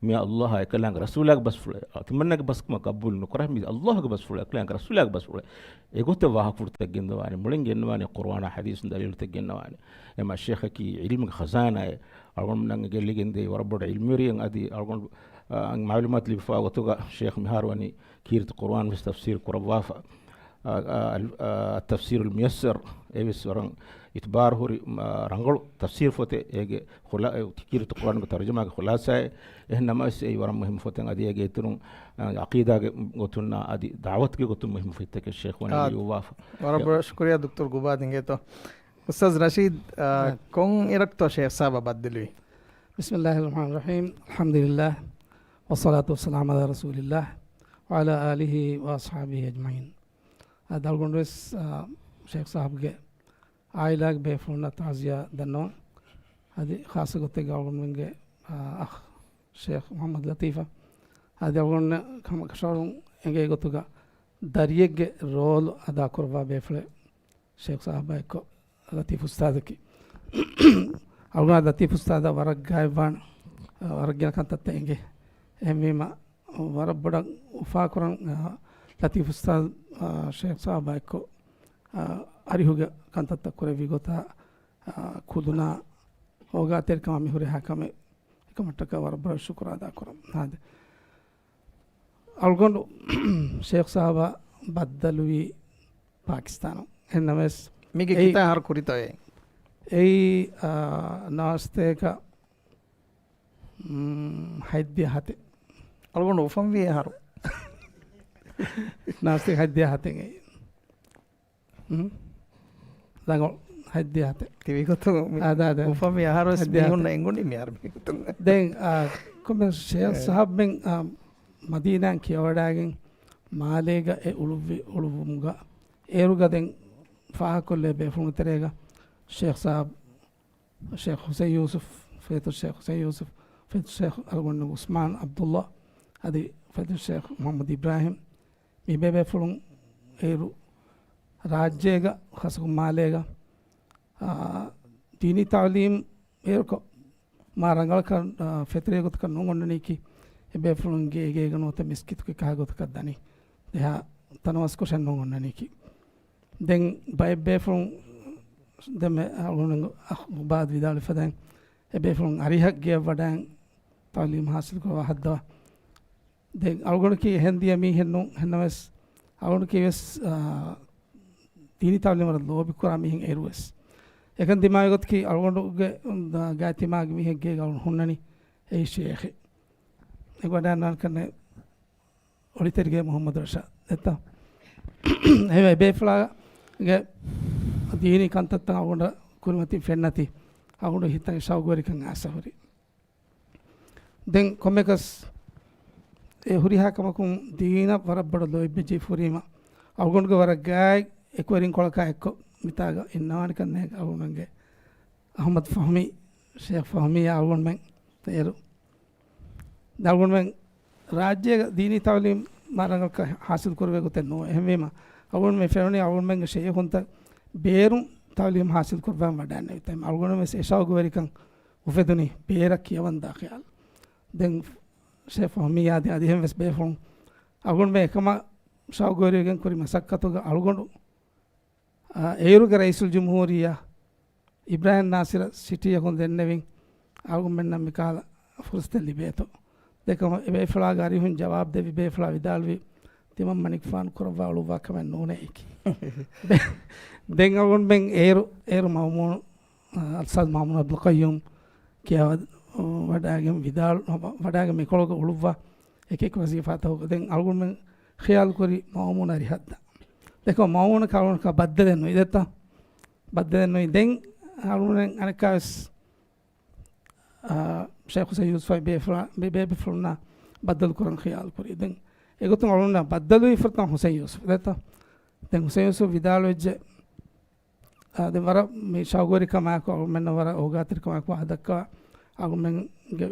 މީ ﷲ އާ އެކަލާނގެ ރަސޫލާގެ ބަސްފުޅެއް. ތިމަންނަގެ ބަސްކަމަށް ޤަބޫލު ނުކުރާ. މީ ﷲ ގެ ބަސްފުޅެއް، އެކަލާނގެ ރަސޫލާގެ ބަސްފުޅެއް. އެގޮތަށް ވާހަކަފުޅުތައް ގެންދަވާނެ. މުޅިން ގެންނަވާނެ ޤުރުއާނާ ޙަދީޘުން ދަލީލުތައް ގެންނަވާނެ. އެމާ ޝޭޚަކީ ޢިލްމުގެ ޚަޒާނާއެއް. އަޅުގަނޑުމެންނަށް ގެއްލިގެންދޭ ވަރަށް ބޮޑު ޢިލްމުވެރިއެއް. އަދި އަޅުގަނޑު، އާ، މަޢުލޫމާތު ލިބިފާ ގޮތުގަ ޝޭޚް މިހާރު ވަނީ ކީރިތި ޤުރުއާން ވެސް ތަފްސީރު ކުރައްވާފަ. އަ، އަ، އަ، އައްތަފްސީރުލް މުޔައްސަރު އެވެސް ވަރަށް އިތުބާރު ހުރި، މަ، ރަނގަޅު ތަފްސީރު ފޮތެއް. އޭގެ ޚުލާ-، އެ، ކީރިތި ޤުރުއާނުގެ ތަރުޖަމާގެ ޚުލާޞާއެއް. އެހެން ނަމަވެސް އެއީ ވަރަށް މުހިއްމު ފޮތެއް. އަދި އޭގެ އިތުރުން، އަ، ޢަޤީދާގެ ގޮތުންނާ އަދި ދަޢުވަތުގެ ގޮތުން މުހިއްމު ފޮތްތަކެއް ޝޭޚް ވަނީ އާ، ލިޔުއްވާފަ. ވަރަށް ބޮޑަށް ޝުކުރިއްޔާ ދޮކްޓަރު ގުބާ އިނގޭތޯ. އުސްތާޛް ނަޝީދް، އަ، އާ. ކޮން އިރަކުތޯ ޝޭޚް ސާބާ ބައްދަލުވީ؟ بسم الله الرحمن الرحيم. الحمد لله. والصلاة والسلام على رسول الله. وعلى آله وأصحابه أجمعين. އަ، އަޅުގަނޑު ވެސް، އަ، ޝޭޚް ސާބްގެ ޢާއިލާގެ ބޭފުޅުންނަށް ތާޒިޔާ ދަންނަވަން. އަދި ޚާއްޞަ ގޮތެއްގަ އަޅުގަނޑުމެންގެ، އަ، އަޚް ޝޭޚް މުޙައްމަދު ލަތީފަށް. އަދި އަޅުގަނޑު ހަމަ ކަށަވަރުން އެނގޭ ގޮތުގަ ދަރިއެއްގެ ރޯލް އަދާކުރައްވާ ބޭފުޅެއް ޝޭޚް ސާބާ އެއްކޮށް ލަތީފް އުސްތާޛަކީ. އަޅުގަނޑަށް ލަތީފް އުސްތާޛަށް ވަރަށް ގާތްވާން، ވަރަށް ގިނަ ކަންތައްތައް އެނގޭ. އެހެންވީމަ، ވަރަށް ބޮޑަށް އުފާކުރަން، އާ، ލަތީފް އުސްތާޛް، އާ، ޝޭޚް ސާބާ އެއްކޮށް، އާ، އަރިހުގެ ކަންތައްތައް ކުރެއްވި ގޮތާ، އާ، ކުދުނާ އޯގާތެރިކަމާ މި ހުރިހާ ކަމެއް އެކަމަށްޓަކާ ވަރަށް ބޮޑަށް ޝުކުރު އަދާކުރަން. އާދެ. އަޅުގަނޑު ޝޭޚް ސާބާ ބައްދަލުވީ ޕާކިސްތާނު. އެހެންނަމަވެސް މީގެ އެއީ، ކިތައް އަހަރު ކުރިތޯއޭ؟ އެއީ، އާ، ނާސްތޭކަ، މް، ހަތްދިހަ ހަތެއް. އަޅުގަނޑު އުފަންވީ އަހަރު. ނާސްތޭކަ ހަތްދިހަ ހަތެއް އެއީ. މް. ރަނގަޅު ހަތްދިހަ ހަތެއް. ތިވި ގޮތުން މި-، އާ، ދާ، ދާ. އުފަންވީ އަހަރު ވެސް ހަތްދިހަ ހަތެއް. މީހުންނަށް އެނގުނީ މި އަހަރު މީހުން. ދެން، އާ، ކޮންމެ ޝޭޚް އެ. ސާބްމެން، އާ، މަދީނާއަށް ކިޔަވަޑައިގެން މާލޭގަ އެ އުޅުއްވި އުޅުއްވުމުގަ އޭރުގަ ދެން ފާހަގަކޮށްލޭ ބޭފުޅުންގެ ތެރޭގަ ޝޭޚް ސާބް، ޝޭޚް ހުސެން ޔޫސުފް، ފަޟީލަތު ޝޭޚް ހުސެން ޔޫސުފް، ފަޟީލަތު ޝޭޚް އަޅުގަނޑު ޢުސްމާން ޢަބްދުﷲ، އަދި ފަޟީލަތު ޝޭޚް މުޙައްމަދު އިބްރާހިމް، މި ބޭބޭފުޅުން އޭރު ރާއްޖޭގަ ޚާއްޞަކޮށް މާލޭގަ، އާ، ދީނީ ތަޢުލީމް އޭރުކޮށް، މާ ރަނގަޅަކަށް، އާ، ފެތުރޭ ގޮތަކަށް ނޫން އޮންނަނީކީ، އެބޭފުޅުންގެ އެގޭގަ ނުވަތަ މިސްކިތުގެ ކަހަލަ ގޮތަކަށް ދަނީ އެހާ ތަނަވަސްކޮށެއް ނޫން އޮންނަނީކީ. ދެން ބައެއް ބޭފުޅުން ދެން މެ އަޅުގަނޑު އަޚު ބާދު ވިދާޅުވި ފަދައިން، އެބޭފުޅުން އަރިހަށް ގެޔަށް ވަޑައިން ތަޢުލީމް ހާސިލްކުރަވާ ހައްދަވާ. ދެން އަޅުގަނޑަކީ އެހެން ދިޔަ މީހެއް ނޫން، އެހެންނަމަވެސް އަޅުގަނޑަކީ ވެސް، އާ، ދީނީ ތަޢުލީމް ވަރަށް ލޯބި ކުރާ މީހެއް އޭރު ވެސް. އެކަން ދިމާވި ގޮތަކީ އަޅުގަނޑުގެ، އުން، ގާތް ތިމާގެ މީހެއްގޭގަ އަޅުގަނޑު ހުންނަނީ އެއީ ޝޭޚެއް. އެ ވަޑައިގަންނަވާނެ ކަންނޭނގެ އޮޅިތެރިގެ މުޙައްމަދު ރަޝާދް ދެއްތޯ؟ އެހެންވެ އެބޭފުޅާގެ ދީނީ ކަންތައްތައް އަޅުގަނޑަށް ކުރިމަތިން ފެންނަތީ އަޅުގަނޑު ހިތަށް ޝައުގުވެރިކަން އައިސް ހުރި. ދެން ކޮންމެއަކަސް އެ ހުރިހާ ކަމަކުން ދީނަށް ވަރަށް ބޮޑަށް ލޯތްބެއްޖެ ފުރީމަ، އަޅުގަނޑުގެ ވަރަށް ގާތް އެކުވެރިންކޮޅަކާ އެއްކޮށް މިތާގަ އިންނަވާނެ ކަންނޭނގެ އަޅުގަނޑުގެ އަޙްމަދު ފަހުމީ، ޝޭޚް ފަހުމީއާ އަޅުގަނޑުމެން އޭރު އަޅުގަނޑުމެން ރާއްޖޭގަ ދީނީ ތަޢުލީމް މާ ރަނގަޅަކަށް ހާސިލް ކުރެވޭ ގޮތެއް ނޫން. އެހެންވީމަ، އަޅުގަނޑުމެން ފެނުނީ އަޅުގަނޑުމެންގެ ޝައިޚުންތައް ބޭރުން ތަޢުލީމް ހާސިލް ކުރައްވަން ވަޑައިގެންނެވި ތަން. އަޅުގަނޑުމެން ވެސް އެ ޝައުގުވެރިކަން އުފެދުނީ ބޭރަށް ކިޔަވަންދާ ޚިޔާލު. ދެން ޝޭޚް ފަހުމީއާ ދެން އަދި އެހެން ވެސް ބޭފުޅުން އަޅުގަނޑުމެން އެކަމަށް ޝައުގުވެރިވެގެން ކުރި މަސައްކަތުގަ އަޅުގަނޑު އާ، އޭރުގެ ރައީސުލްޖުމްހޫރިއްޔާ އިބްރާހިމް ނާސިރަށް ޗިޓީއަކުން ދެންނެވިން، އަޅުގަނޑުމެންނަށް މިކަހަލަ ފުރުސަތެއް ލިބޭތޯ. ދެކަމަށް އެބޭފުޅާގެ އަރިހުން ޖަވާބު ދެއްވި ބޭފުޅާ ވިދާޅުވި، ތިމަންމަނިކުފާނު ކުރައްވާ އުޅުއްވާ ކަމެއް ނޫނޭ އެކީ. ދެ-، ދެން އަޅުގަނޑުމެން އޭރު، އޭރު މައުމޫނު، އާ، އަލްއުސްތާޛު މައުމޫނު އަބްދުލް ޤައްޔޫމް ކިޔާ ވަ-، ވަޑައިގެން ވިދާޅު، ވަ-، ވަޑައިގެން މިކޮޅުގަ އުޅުއްވާ އެކި އެކި ވަޒީފާތަކުގަ ދެން އަޅުގަނޑުމެން ޚިޔާލު ކުރި މައުމޫނު އަރިހަށްދާ. ދެކޮ މައުމޫނަކަށް އަޅުގަނޑަކަށް ބައްދަލެއް ނުވި ދެއްތަ؟ ބައްދަލެއް ނުވި. ދެން އަޅުގަނޑުމެން އަނެއްކާވެސް، އާ، ޝޭޚް ހުސެން ޔޫސުފާއި ބޭފުޅާ-، ބޭ-، ބޭބެފުޅުންނާ ބައްދަލު ކުރަން ޚިޔާލު ކުރި. ދެން އެގޮތުން އަޅުގަނޑަށް ބައްދަލުވީ ފުރަތަމަ ހުސެން ޔޫސުފް ދެއްތަ؟ ދެން ހުސެން ޔޫސުފް ވިދާޅުވެއްޖެ، އާ، ދެން ވަރަށް މި ޝައުގުވެރިކަމާއެކު އަޅުގަނޑުމެންނަށް ވަރަށް އޯގާތެރިކަމާއެކު ވާހަކަ ދައްކަވާ، އަޅުގަނޑުމެންގެ،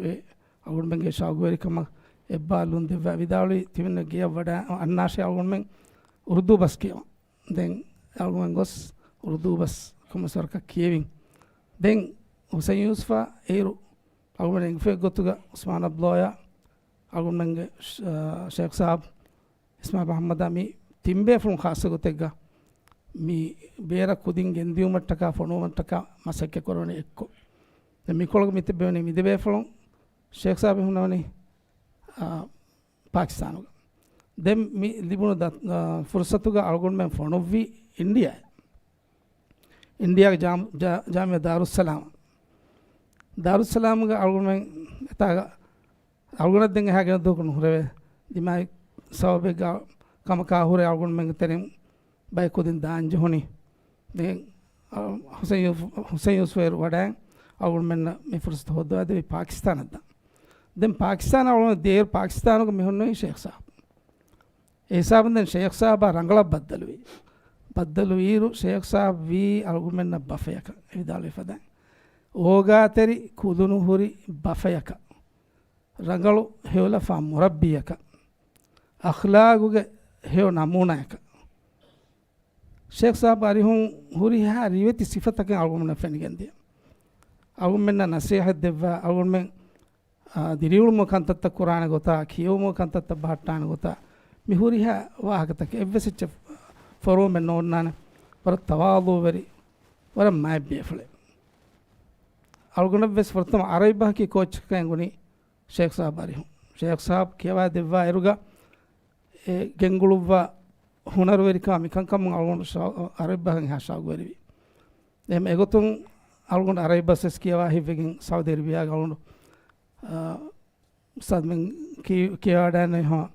އަޅުގަނޑުމެންގެ ޝައުގުވެރިކަމަށް އެއްބާރުލުން ދެއްވާ ވިދާޅުވި، ތިމަންނަ ގެޔަށް ވަޑައި އަންނާށޭ އަޅުގަނޑުމެން އުރުދޫ ބަސް ކިޔަވަން. ދެން އަޅުގަނޑުމެން ގޮސް އުރުދޫ ބަސް ކޮންމެސް ވަރަކަށް ކިޔެވިން. ދެން ހުސެން ޔޫސުފާ އޭރު އަޅުގަނޑު އެނގިފައި ގޮތުގަ އުސްމާން އަބްދުﷲ އާ އަޅުގަނޑުމެންގެ ޝ-، އާ، ޝޭޚް ސާބް އިސްމާޢީލް މުޙައްމަދާ މި ތިން ބޭފުޅުން ޚާއްޞަ ގޮތެއްގަ މި ބޭރަށް ކުދިން ގެންދިއުމަށްޓަކާ ފޮނުވުމަށްޓަކާ މަސައްކަތް ކުރަވަނީ އެއްކޮށް. ދެން މިކޮޅުގަ މި ތިއްބެވެނީ މި ދެ ބޭފުޅުން ޝޭޚް ސާބް ހުންނަވަނީ، އާ، ޕާކިސްތާނުގަ. ދެން މި ލިބުނު ދަ-، އާ، ފުރުސަތުގަ އަޅުގަނޑުމެން ފޮނުއްވީ އިންޑިއާއަށް. އިންޑިއާގެ ޖާމް-، ޖާ-، ޖާމިޢާ ދާރުއްސަލާމް. ދާރުއްސަލާމްގަ އަޅުގަނޑުމެން އެތާގަ އަޅުގަނޑަށް ދެން އެހާ ގިނަ ދުވަހަކު ނުހުރެވޭ. ދިމާވި ސަބަބެއްގަ ކަމަކާ ހުރެ އަޅުގަނޑުމެންގެ ތެރެއިން ބައެއް ކުދިން ދާން ޖެހުނީ. ދެން، އަ، ހުސެން ޔޫ-، ހުސެން ޔޫސުފް އޭރު ވަޑައި އަޅުގަނޑުމެންނަށް މި ފުރުސަތު ހޯއްދަވާދެއްވީ ޕާކިސްތާނަށް ދާން. ދެން ޕާކިސްތާނަށް އަޅުގަނޑު ދޭއިރު ޕާކިސްތާނުގަ މި ހުންނެވީ ޝޭޚް ސާބް. އެ ހިސާބުން ދެން ޝޭޚް ސާބާ ރަނގަޅަށް ބައްދަލުވީ. ބައްދަލުވިއިރު ޝޭޚް ސާބް ވީ އަޅުގަނޑުމެންނަށް ބަފަޔަކަށް ވިދާޅުވި ފަދައިން. އޯގާތެރި ކުލުނުހުރި ބަފަޔަކަށް. ރަނގަޅު ހެޔޮލަފާ މުރައްބީއަކަށް. އަޚްލާގުގެ ހެޔޮ ނަމޫނާއަކަށް. ޝޭޚް ސާބް އަރިހުން ހުރިހާ ރިވެތި ސިފަތަކެއް އަޅުގަނޑުމެންނަށް ފެނިގެންދިޔަ. އަޅުގަނޑުމެންނަށް ނަސޭހަތް ދެއްވާ، އަޅުގަނޑުމެން، އާ، ދިރިއުޅުމުގެ ކަންތައްތައް ކުރާނެ ގޮތާ، ކިޔެވުމުގެ ކަންތައްތައް ބަހައްޓާނެ ގޮތާ، މި ހުރިހާ ވާހަކަތަކެއް އެއްވެސް އެއްޗެއް ފޮރުވަމެއް ނޯންނާނެ. ވަރަށް ތަވާޟޫވެރި، ވަރަށް މާތް ބޭފުޅެއް. އަޅުގަނޑަށްވެސް ފުރަތަމަ އަރަބި ބަހަކީ ކޯއްޗަކަށް އެނގުނީ ޝޭޚް ސާބް އަރިހުން. ޝޭޚް ސާބް ކިޔަވާ ދެއްވާ އިރުގަ އެ ގެންގުޅުއްވާ ހުނަރުވެރިކާ މިކަންކަމުން އަޅުގަނޑު ޝަ-، އަރަބި ބަހަށް އެހާ ޝައުގުވެރިވި. ދެން އެގޮތުން އަޅުގަނޑު އަރަބި ބަސް ވެސް ކިޔަވާ ހިތްވެގެން ސައުދީ އަރަބިޔާގެ އަޅުގަނޑު، އާ، އުސްތާޛުމެން ކި-، ކިޔަވާ ވަޑައިގެންނެވި ހަމަ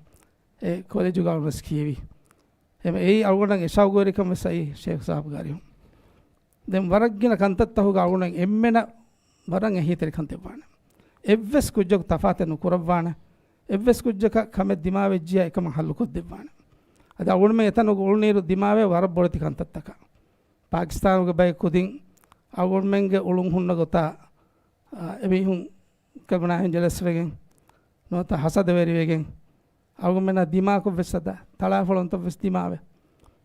އެ ކޮލެޖުގަ އަޅުގަނޑު ވެސް ކިޔެވި. އެ-، އެއީ އަޅުގަނޑަށް އެ ޝައުގުވެރިކަން ވެސް އައީ ޝޭޚް ސާބްގެ އަރިހުން. ދެން ވަރަށް ގިނަ ކަންތައްތަކުގަ އަޅުގަނޑަށް އެންމެނަށް ވަރަށް އެހީތެރިކަން ދެއްވާނެ. އެއްވެސް ކުއްޖަކު ތަފާތެއް ނުކުރައްވާނެ. އެއްވެސް ކުއްޖަކަށް ކަމެއް ދިމާވެއްޖިޔާ އެކަމަށް ހައްލުކޮށްދެއްވާނެ. އަދި އަޅުގަނޑުމެން އެތަނުގަ އުޅުނުއިރު ދިމާވޭ ވަރަށް ބޮޑެތި ކަންތައްތަކަށް. ޕާކިސްތާނުގެ ބައެއް ކުދިން އަޅުގަނޑުމެންގެ އުޅުން ހުންނަ ގޮތާ، އާ، އެމީހުން ކަލްބުނާހެން ޖެލަސްވެގެން ނުވަތަ ހަސަދަވެރިވެގެން އަޅުގަނޑުމެންނާ ދިމާކޮށް ވެސް ހަދާ، ތަޅާފޮޅުންތައް ވެސް ދިމާވެ.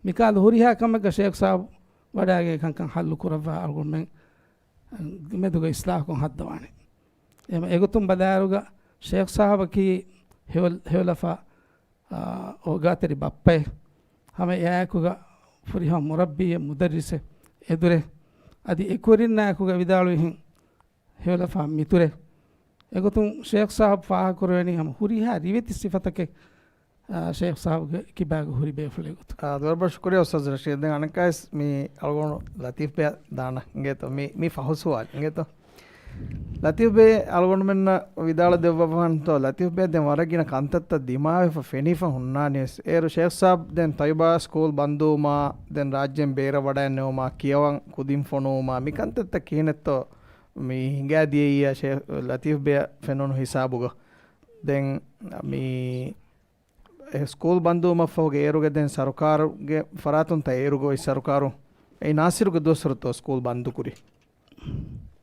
މިކަހަލަ ހުރިހާ ކަމެއްގަ ޝޭޚް ސާބް ވަޑައިގެން ކަންކަން ހައްލު ކުރައްވާ އަޅުގަނޑުމެން މެދުގަ އިސްލާހުކޮށް ހައްދަވާނެ. އެމަ އެގޮތުން ބަލާއިރުގަ ޝޭޚް ސާހަބަކީ ހެޔޮ-، ހެޔޮލަފާ، އާ، އޯގާތެރި ބައްޕައެއް. ހަމަ އެއާއެކުގަ ފުރިހަމަ މުރައްބީއެއް، މުދައްރިސެއް، އެދުރެއް. އަދި އެކުވެރިންނާއެކުގަ ވިދާޅުވިހެން ހެޔޮލަފާ މިތުރެއް. އެގޮތުން ޝޭޚް ސާހަބް ފާހަގަކުރެވެނީ ހަމަ ހުރިހާ ރިވެތި ސިފަތަކެއް، އާ، ޝޭޚް ސާހަބްގެ ކިބާގަ ހުރި ބޭފުޅެއް ގޮތުގަ. އާ، ދުވަސް ޝުކުރިއްޔާ އުސްތާޛް ރަޝީދް. ދެން އަނެއްކާވެސް މި އަޅުގަނޑު ލަތީފް ބޭ ދާނަ އިނގޭތޯ މި، މި ފަހު ސުވާލު އިނގޭތޯ. ލަތީފް ބޭ އަޅުގަނޑުމެންނަށް ވިދާޅު ދެއްވަފަންތޯ، ލަތީފް ބޭ ދެން ވަރަށް ގިނަ ކަންތައްތައް ދިމާވެފަ ފެނިފަ ހުންނާނީވެސް. އޭރު ޝޭޚް ސާބް ދެން ތައިބާ ސްކޫލް ބަންދުވުމާ، ދެން ރާއްޖޭން ބޭރަށް ވަޑައިންނެވުމާ، ކިޔަވަން ކުދިން ފޮނުވުމާ، މި ކަންތައްތައް ކިހިނެއްތޯ މި ހިނގާދިޔައީ ޝޭޚް ލަތީފް ބޭއަށް ފެނުނު ހިސާބުގަ. ދެން މި އެ ސްކޫލް ބަންދުވުމަށްފަހުގެ އޭރުގެ ދެން ސަރުކާރުގެ ފަރާތުން ތައް އޭރުގެ އޮތް ސަރުކާރު އެއީ ނާސިރުގެ ދުވަސްވަރުތޯ ސްކޫލް ބަންދުކުރީ؟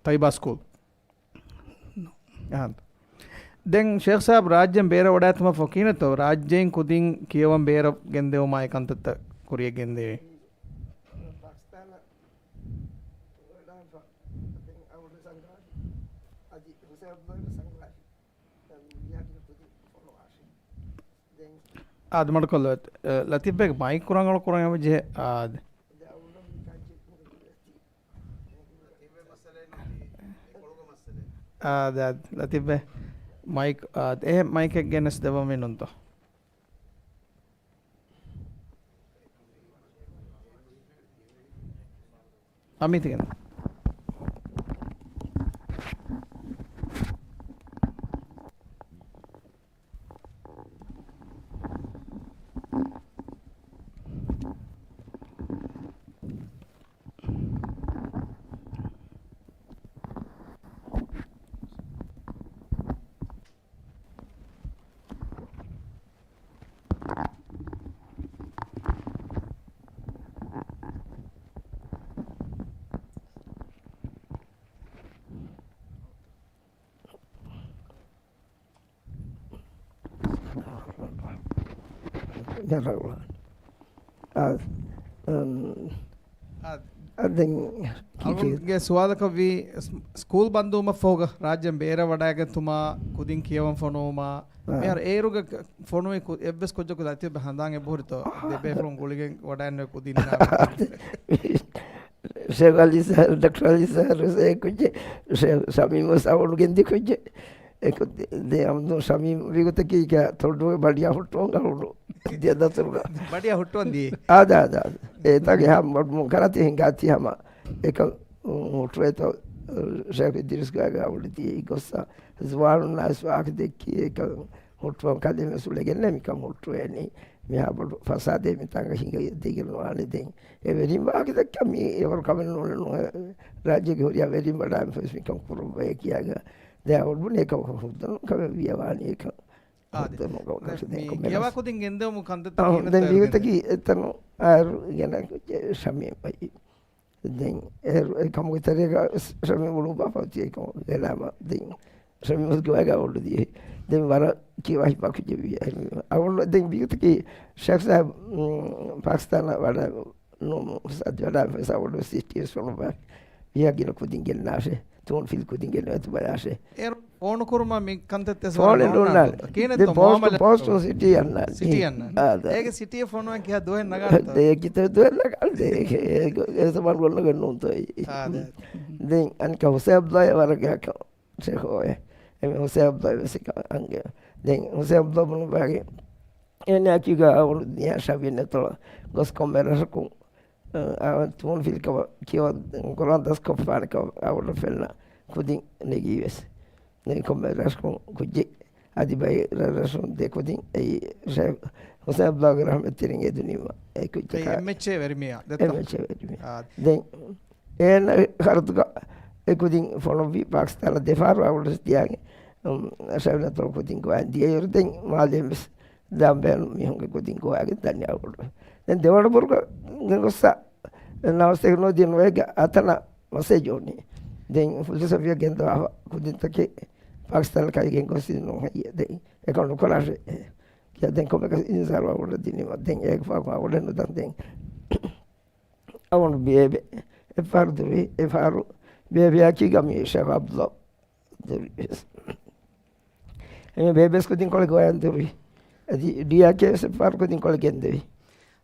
ތައިބާ ސްކޫލް. އަހަން. ދެން ޝޭޚް ސާބް ރާއްޖޭން ބޭރަށް ވަޑައިގަތުމަށްފަހު ކިހިނެއްތޯ ރާއްޖެއިން ކުދިން ކިޔަވަން ބޭރަށް ގެންދެވުމާ އެ ކަންތައްތައް ކުރިޔަށް ގެންދެވީ؟ އާދެ، މަޑުކޮށްލަ، އެ، ލަތީފް ބޭގެ މައިކު ރަނގަޅު ކުރަން އެބަޖެހޭ. އާދެ. އާދެ، އާދެ، ލަތީފް ބޭ މައިކް، އާދެ، އެހެން މައިކެއް ގެނެސް ދެއްވަމީ ނޫންތޯ؟ އަމީތިގެން. އާ، އަ، އަ، ދެން ކީކޭ؟ އަޅުގަނޑުގެ ސުވާލަކަށް ވީ، ސް-، ސްކޫލް ބަންދުވުމަށްފަހުގަ ރާއްޖޭން ބޭރަށް ވަޑައިގަތުމާ، ކުދިން ކިޔަވަން ފޮނުވުމާ، އާ. މިހާރު އޭރުގަ ފޮނުވި ކު-، އެއްވެސް ކުއްޖަކު ލަތީފް ބޭ ހަނދާން އެބަހުރިތޯ؟ އާ. ދެ ބޭފުޅުން ގުޅިގެން ވަޑައިގެން ކުދިން ޝޭޚް އަލީ ސާރު، ޑޮކްޓަރ އަލީ ސާރު އެ ކުއްޖެއް، ޝޭޚް ޝަމީމް ވެސް އަވަޅު ގެންދި ކުއްޖެއް. އެ ކުއްޖެއް، ދެ އަމްދު ޝަމީމް ވީގޮތަކީ ތޮއްޑުގެ ބަޑިޔާ ހުއްޓުވަން އަޅުނު. ދިޔަ ދަތުރުގަ. ބަޑިޔާ ހުއްޓުވަން ދިޔަ. އާދެ، އާދެ، އާދެ. އެތާގެ ހާ މަޑު މުންކަރާތި ހިނގާތި ހަމަ. އެކަ ހުއްޓުވޭތޯ، ޝޭޚް އިދްރީސް ގާގަ އަވަޅު ދިޔައީ ގޮއްސަ. ޒުވާނުންނާ ވެސް ވާހަކަ ދެއްކި އެކަ ހުއްޓުވަން ކަލޭމެސް އުޅެގެންނޭ މިކަން ހުއްޓުވޭނީ. މިހާ ބޮޑު ފަސާދެއް މިތާނގަ ހިނގައިދީގެން ވާނެ ދެން. އެ ވެރިން ވާހަކަ ދައްކަ މީ އެވަރު ކަމެއް ނޫނެއް ނޫން. ރާއްޖޭގެ ހުރިހާ ވެރިން ވަޑާން ފެސް މިކަން ކުރައްވައޭ ކިޔާގަ. ދެން އަވަޅު ބުނި އެކަ ހުއްދަނު ކަމެއް ވިޔަ ވާނީ އެކަން. އާދެ. ހުއްދަނު ކަމަށް ދެން ކަށި މި ދެން ކޮމެންޓް ކިޔަވާ ކުދިން ގެންދެވުމު ކަންތައްތައް އަހަ، ކިހިނެއް ދެން ތައް މީގޮތަކީ ގެންދެވު؟ އެތަނު އާރު ގެނަ ޝަމީމް އައި. ދެން އޭރު އެ ކަމުގެ ތެރޭގަ ޝަމީމް އުޅުއްވާފަ އޮތީ އެކަމު ވެލާމަ ދެން ޝަމީމް ގޮވާގަ އޮޑު ދިޔަ. ދެން ވަރަށް ކިޔަވާ ހިތްވާ ކުއްޖެއް ވި. އަވަޅު ދެން މީގޮތަކީ ޝޭޚް ސާބް، މް، ޕާކިސްތާނަށް ވަޑަ ނޫން ސައްދި ވަޑާ ފެސާ އޮޑު ސިޓީ ވެސް ފޮނުވާ. ވިޔަ ގިނަ ކުދިން ގެންނާށޭ. ތޫނު ފިލް ކުދިން ގެންނަވަތު ބަލާށޭ. އޭރު ފޯނު ކުރުމަށް މި ކަންތައްތައް ފޯނެއް ނޫންނާނެ. ކިހިނެއްތޯ ދެން ޕޯސްޓް، މުއާމަލާތް ޕޯސްޓުން ސިޓީ އަންނާނެ. ސިޓީ އަންނާނެ. އާ، ދެ. އޭގެ ސިޓީ ފޮނުވަން ކިހާ ދުވަހެއް ނަގާނެތޯ؟ ދެ ކިތައް ދުވަހެއް ނަގާނެ. ދެ އޭ، އޭ، އޭ ސަމާން ގޮންނަގެން ނޫންތޯ އެއީ. އާ، ދެ. ދެން އަނެކަ ހުސެން އަބްދުﷲ ވަރަށް ގާކަ ޝޭޚް އޮވޭ. އެމެ ހުސެން އަބްދުﷲ ވެސް އަނގެ. ދެން ހުސެން އަބްދުﷲ ބުނު ބާގެ އޭނާ ކީގަ އަވަޅު ދިޔަ ޝަވިޔަން އެތޮޅަށް ގޮސް ކޮންމެ ރަށަކުން އަ، ތޫނު ފިލްކަމަށް ކިޔަވަން ކުރާން ދަސްކޮށްފާނެ ކަމަށް އަވަޅު ފެންނަ ކުދިން ނެގީވެސް. ދެން ކޮންމެ ރަށަކުން ކުއްޖެއް އަދި ބައި ރަށްރަށުން ދެ ކުދިން އެއީ ޝޭޚް ހުސެން އަބްދުﷲގެ ރަޙްމަތްތެރިން އެދުނީމަ އެ ކުއްޖަކާ. އެމްއެޗްއޭ ވެރިމިޔާ ދެއްތޯ؟ އެމްއެޗްއޭ ވެރިމިޔާ. އާ. ދެން އޭނަ ހަރަދުގަ އެ ކުދިން ފޮނުއްވި ޕާކިސްތާނަށް ދެފަހަރު އަވަޅު ދިޔައިގެން، އު، ޝަވިޔަން އެތޮޅު ކުދިން ގޮވާ ދިޔައިރު ދެން މާލޭ ވެސް ދާން ބޭނުން މީހުންގެ ކުދިން ގޮވާގެން ދަންޏާ އަވަޅު. ދެން ދެވަނަ ބުރުގަ ގޮއްސަ ނަވަސް ތެކްނޮލޮޖީ ނުވެގެ އަތަނަ މަސޭޖް އޮނީ. ދެން ފުލްސަފިޔަ ގެންދަވާފަ ކުދިންތަކެއް ޕާކިސްތާނަށް ކައިގެން ގޮސް ނުހައްޔަ. ދެން އެކަމަ ނުކުރާށޭ. ކިޔާ ދެން ކޮބެކަސް އިންޒާރު އަވަޅަ ދިނީމަ ދެން އޭގެ ފާކު އަވަޅެއް ނުދަން ދެން. އަވަނޑު ބޭބެ އެފާރު ދުވި، އެފާރު ބޭބެއާއެކީގަ މި ޝޭޚް ޢަބްދުﷲ ދުރި. އެ ބޭބެސް ކުދިން ކޮޅެއް ގޮވަން ދުރި. އަދި ޑީއާއެކޭ ވެސް އެއްފަހަރު ކުދިން ކޮޅެއް ގެންދެވި.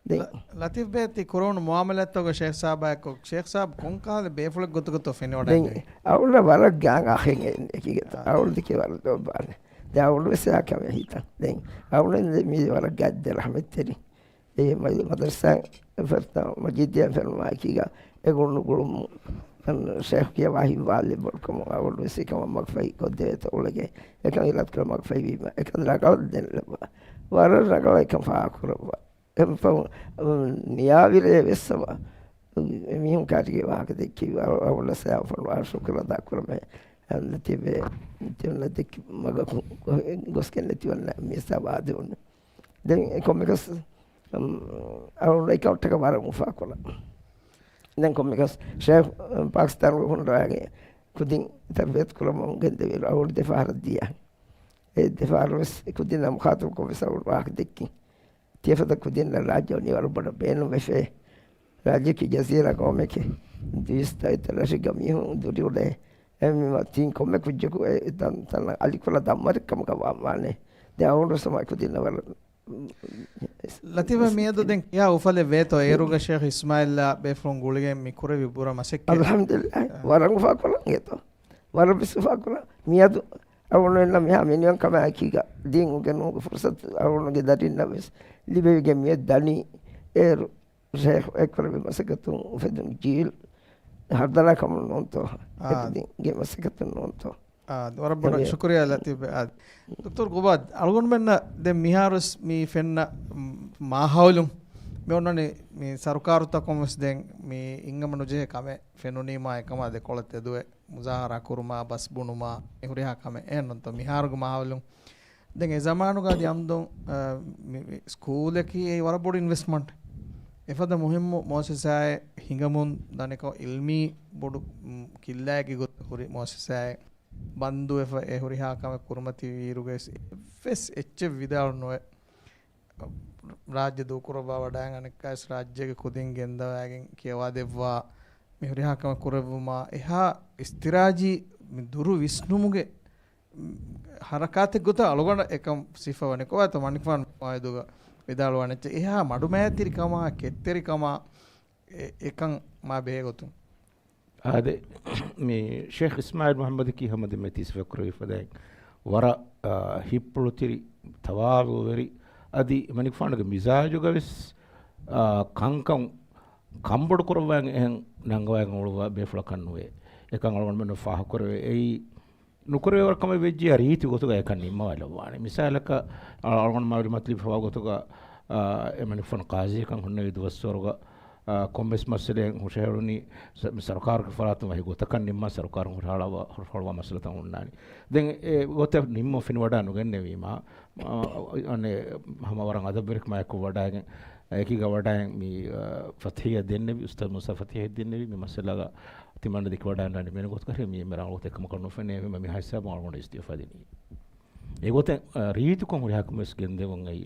ދެން ލަ-، ލަތީފް ބޭ ތި ކުރެވުނު މުއާމަލާތްތަކުގަ ޝޭޚް ސާބާއެކު، ޝޭޚް ސާބް ކޮންކަހަލަ ބޭފުޅެއް ގޮތުގަތޯ ފެނިވަޑައިގެން؟ އަޅުގަނޑަށް ވަރަށް ގާތް އަޚެއް އެކީގަ. އާ. އަޅުގަނޑު ދެކެ ވަރަށް ލޯބިވާނެ. ދެން އަޅުގަނޑު ވެސް އެއާ ކަމެއް ހިތަށް. ދެން އަޅުގަނޑު މީ ވަރަށް ގާތް ދެ ރަޙްމަތްތެރި. އެ މަ-، މަދަރުސާ ފެރްތަ މަޖީދިއާ ފެނުމާއެކީގަ އެ ގުޅުނު ގުޅުމު ޝޭޚް ކިޔަވާ ހިތްވާލެއް ބޮޑުކަމުން އަޅުގަނޑު ވެސް އެކަމަށް މަގުފަހި ކޮށްދެވޭތޯ އުޅެގެން އެކަން އިރާދަކުރަން މަގުފަހިވީމަ އެކަން ރަނގަޅަށް ދެން ލައްވާ. ވަރަށް ރަނގަޅަށް އެކަން ފާހަގަކުރައްވާ. އެމްފަހު، ނިޔާވިރޭ ވެސް ސަބަ މީހުން ކާރިގެ ވާހަކަ ދެއްކި އަވަލަސް އަފަން ވާ ޝުކުރު އަދާ ކުރަމޭ. އަންނަތިބެ ތިއުންނަ ދެއްކި މަގަކު ގޮސްގެން ނެތިވަންނަ މިސާ ވާދެވުން. ދެން ކޮންމެކަސް، އަމް، އަޅުގަނޑު އެކައުންޓަކަށް ވަރަށް އުފާކުރަ. ދެން ކޮންމެކަސް ޝޭޚް، އަމް، ޕާކިސްތާނުގަ ހުންނަވައިގެން ކުދިން ތަރުބިޔަތު ކުރަމުން ގެންދެވިއިރު އަޅުގަނޑު ދެފަހަރަށް ދިޔަ. އެ ދެފަހަރު ވެސް ކުދިންނާ މުޚާތަބުކޮށް ވެސް އަޅުގަނޑު ވާހަކަ ދެއްކިން. ތިޔަފަދަ ކުދިންނަށް ރާއްޖެ ވަނީ ވަރަށް ބޮޑަށް ބޭނުންވެފައި. ރާއްޖެއަކީ ޖަޒީރާ ޤައުމެކޭ. ދުއިސައްތަ ރަށެއްގަ މީހުން ދުރިއުޅޭ. އެހެންވީމަ ތިން ކޮންމެ ކުއްޖަކު އެ ތަން ތަނަށް އަލިކުރާ ދަންވަރެއް ކަމަކަށް ވާން ވާނެ. ދެން އަޅުގަނޑު ސަމާ ކުދިންނަށް ވަރަށް ލަތީފް ބޭ މިއަދު ދެން ކިހާ އުފަލެއް ވޭތޯ އޭރުގަ ޝޭޚް އިސްމާއިލްއާ ބޭފުޅުން ގުޅިގެން މި ކުރެވި ބުރަ މަސައްކަތް؟ އަލްޙަމްދުލިއްލާހް. އާ. ވަރަށް އުފާކުރަން އޭތޯ. ވަރަށް ވެސް އުފާކުރަން. މިއަދު އަޅުގަނޑުމެންނަށް މިހާ މިނިވަން ކަމާއެކީގަ ދީން އުނގެނުމުގެ ފުރުސަތު އަޅުގަނޑުގެ ދަރިންނަށް ވެސް ލިބެވިގެން މިއަދު ދަނީ އޭރު ޝޭޚް އެކުރެވި މަސައްކަތުން އުފެދުނު ޖީލް ހަރުދަނާ ކަމުން ނޫންތޯ؟ އާ. އެކުދިންގެ މަސައްކަތުން ނޫންތޯ؟ އާ، ވަރަށް ބޮޑަށް އެ، ޝުކުރިއްޔާ ލަތީފް ބޭ. އާ، ދޮކްޓަރު ގުބާދް، އަޅުގަނޑުމެންނަށް ދެން މިހާރުވެސް މި ފެންނަ، މް، މާހައުލުން މި އޮންނަނީ މި ސަރުކާރުތަކުން ވެސް ދެން މި އިންގަމަ ނުޖެހޭ ކަމެއް ފެނުނީމާ އެކަމާ ދެކޮޅަށް ތެދުވެ މުޒާހަރާ ކުރުމާ، ބަސް ބުނުމާ، މި ހުރިހާ ކަމެއް އެހެންނޫންތޯ؟ މިހާރުގެ މާހައުލުން ދެން އެ ޒަމާނުގަ އަދި އަމްދުން، އަ، މި، މި ސްކޫލަކީ އެ ވަރަށް ބޮޑު އިންވެސްޓްމަންޓް. އެފަދަ މުހިއްމު މުއައްސަސާއެއް ހިނގަމުން ދަނެކޮށް އިލްމީ ބޮޑު، މް، ކިއްލާއެއްގެ ގޮތަށް ހުރި މުއައްސަސާއެއް ބަންދުވެފަ އެ ހުރިހާ ކަމެއް ކުރުމަތިވިއިރުގަ ވެސް އެއްވެސް އެއްޗެއް ވިދާޅު ނުވެ، ރާއްޖެ ދޫކުރައްވާ ވަޑައިގަނެ އަނެއްކާވެސް ރާއްޖޭގެ ކުދިން ގެންދަވައިގެން ކިޔަވާދެއްވާ މި ހުރިހާ ކަމެއް ކުރެއްވުމާ އެހާ އިސްތިރާޖީ މި ދުރު ވިސްނުމުގެ ހަރަކާތެއް ގޮތަށް އަޅުގަނޑަށް އެކަން ސިފަވަނީ. ކޮބާތޯ މަނިކުފާނު މާއިދުގަ ވިދާޅުވާނެ އެއްޗެއް؟ އެހާ މަޑުމައިތިރިކަމާ، ކެތްތެރިކަމާ އެ-، އެކަން މާ ބެހޭ ގޮތުން. އާދެ، މި ޝޭޚް އިސްމާއިލް މުޙައްމަދަކީ ހަމަ ދެންމެ ތި ސިފަކުރެއްވި ފަދައިން ވަރަށް، އާ، ހިތްޕުޅުތިރި، ތަވާޟުޢުވެރި، އަދި މަނިކުފާނުގެ މިޒާޖުގަ ވެސް، އާ، ކަންކަން ކަންބޮޑު ކުރައްވާ އެހެން ނަންގަވައިގެން އުޅުއްވާ ބޭފުޅަކަށް ނުވޭ. އެކަން އަޅުގަނޑުމެންނަށް ފާހަގަކުރެވޭ. އެއީ ނުކުރެވޭވަރު ކަމެއް ވެއްޖިއްޔާ ރީތި ގޮތުގަ އެކަން ނިންމަވާލައްވާނެ. މިސާލަކަށް، އަ-، އަޅުގަނޑު މާ ވިލިމަތިލި ފަވާ ގޮތުގަ، އަ، އެ މަނިކުފާނު ޤާޟީއަކަށް ހުންނެވި ދުވަސްވަރުގަ، އަ، ކޮންމެސް މައްސަލައެއް ހުށަހެޅުނީ ސަ-، މި ސަރުކާރުގެ ފަރާތުން ވަކި ގޮތަކަށް ނިންމާ ސަރުކާރުން ހުށަހަޅަވާ، ހުށަހަޅުވާ މައްސަލަތައް ހުންނާނީ. ދެން އެ ގޮތަށް ނިންމުން ފެނިވަޑައި ނުގެންނެވީމާ، އަ، އަނެއް ހަމަ ވަރަށް އަދަބުވެރިކަމާއެކު ވަޑައިގެން، އެކީގަ ވަޑައިގެން މި، އަ، ފަތްޙިއްޔާ ދެންނެވި، އުސްތާޛު މޫސާ ފަތްޙިއްޔާ ދެންނެވި މި މައްސަލާގަ ތިމަންނަ ދެކި ވަޑައިގަންނާނެ މި ގޮތަކަށް މި އެންމެ ރަނގަޅު ގޮތެއް ކަމަކަށް ނުފެނޭ. މި މިހާ ހިސާބުން އަޅުގަނޑު އިސްތިއުފާ ދިނީ. އެގޮތެއް، އަ، ރީތިކޮށް ހުރިހާ ކަމެއް ވެސް ގެންދެވުން އައީ.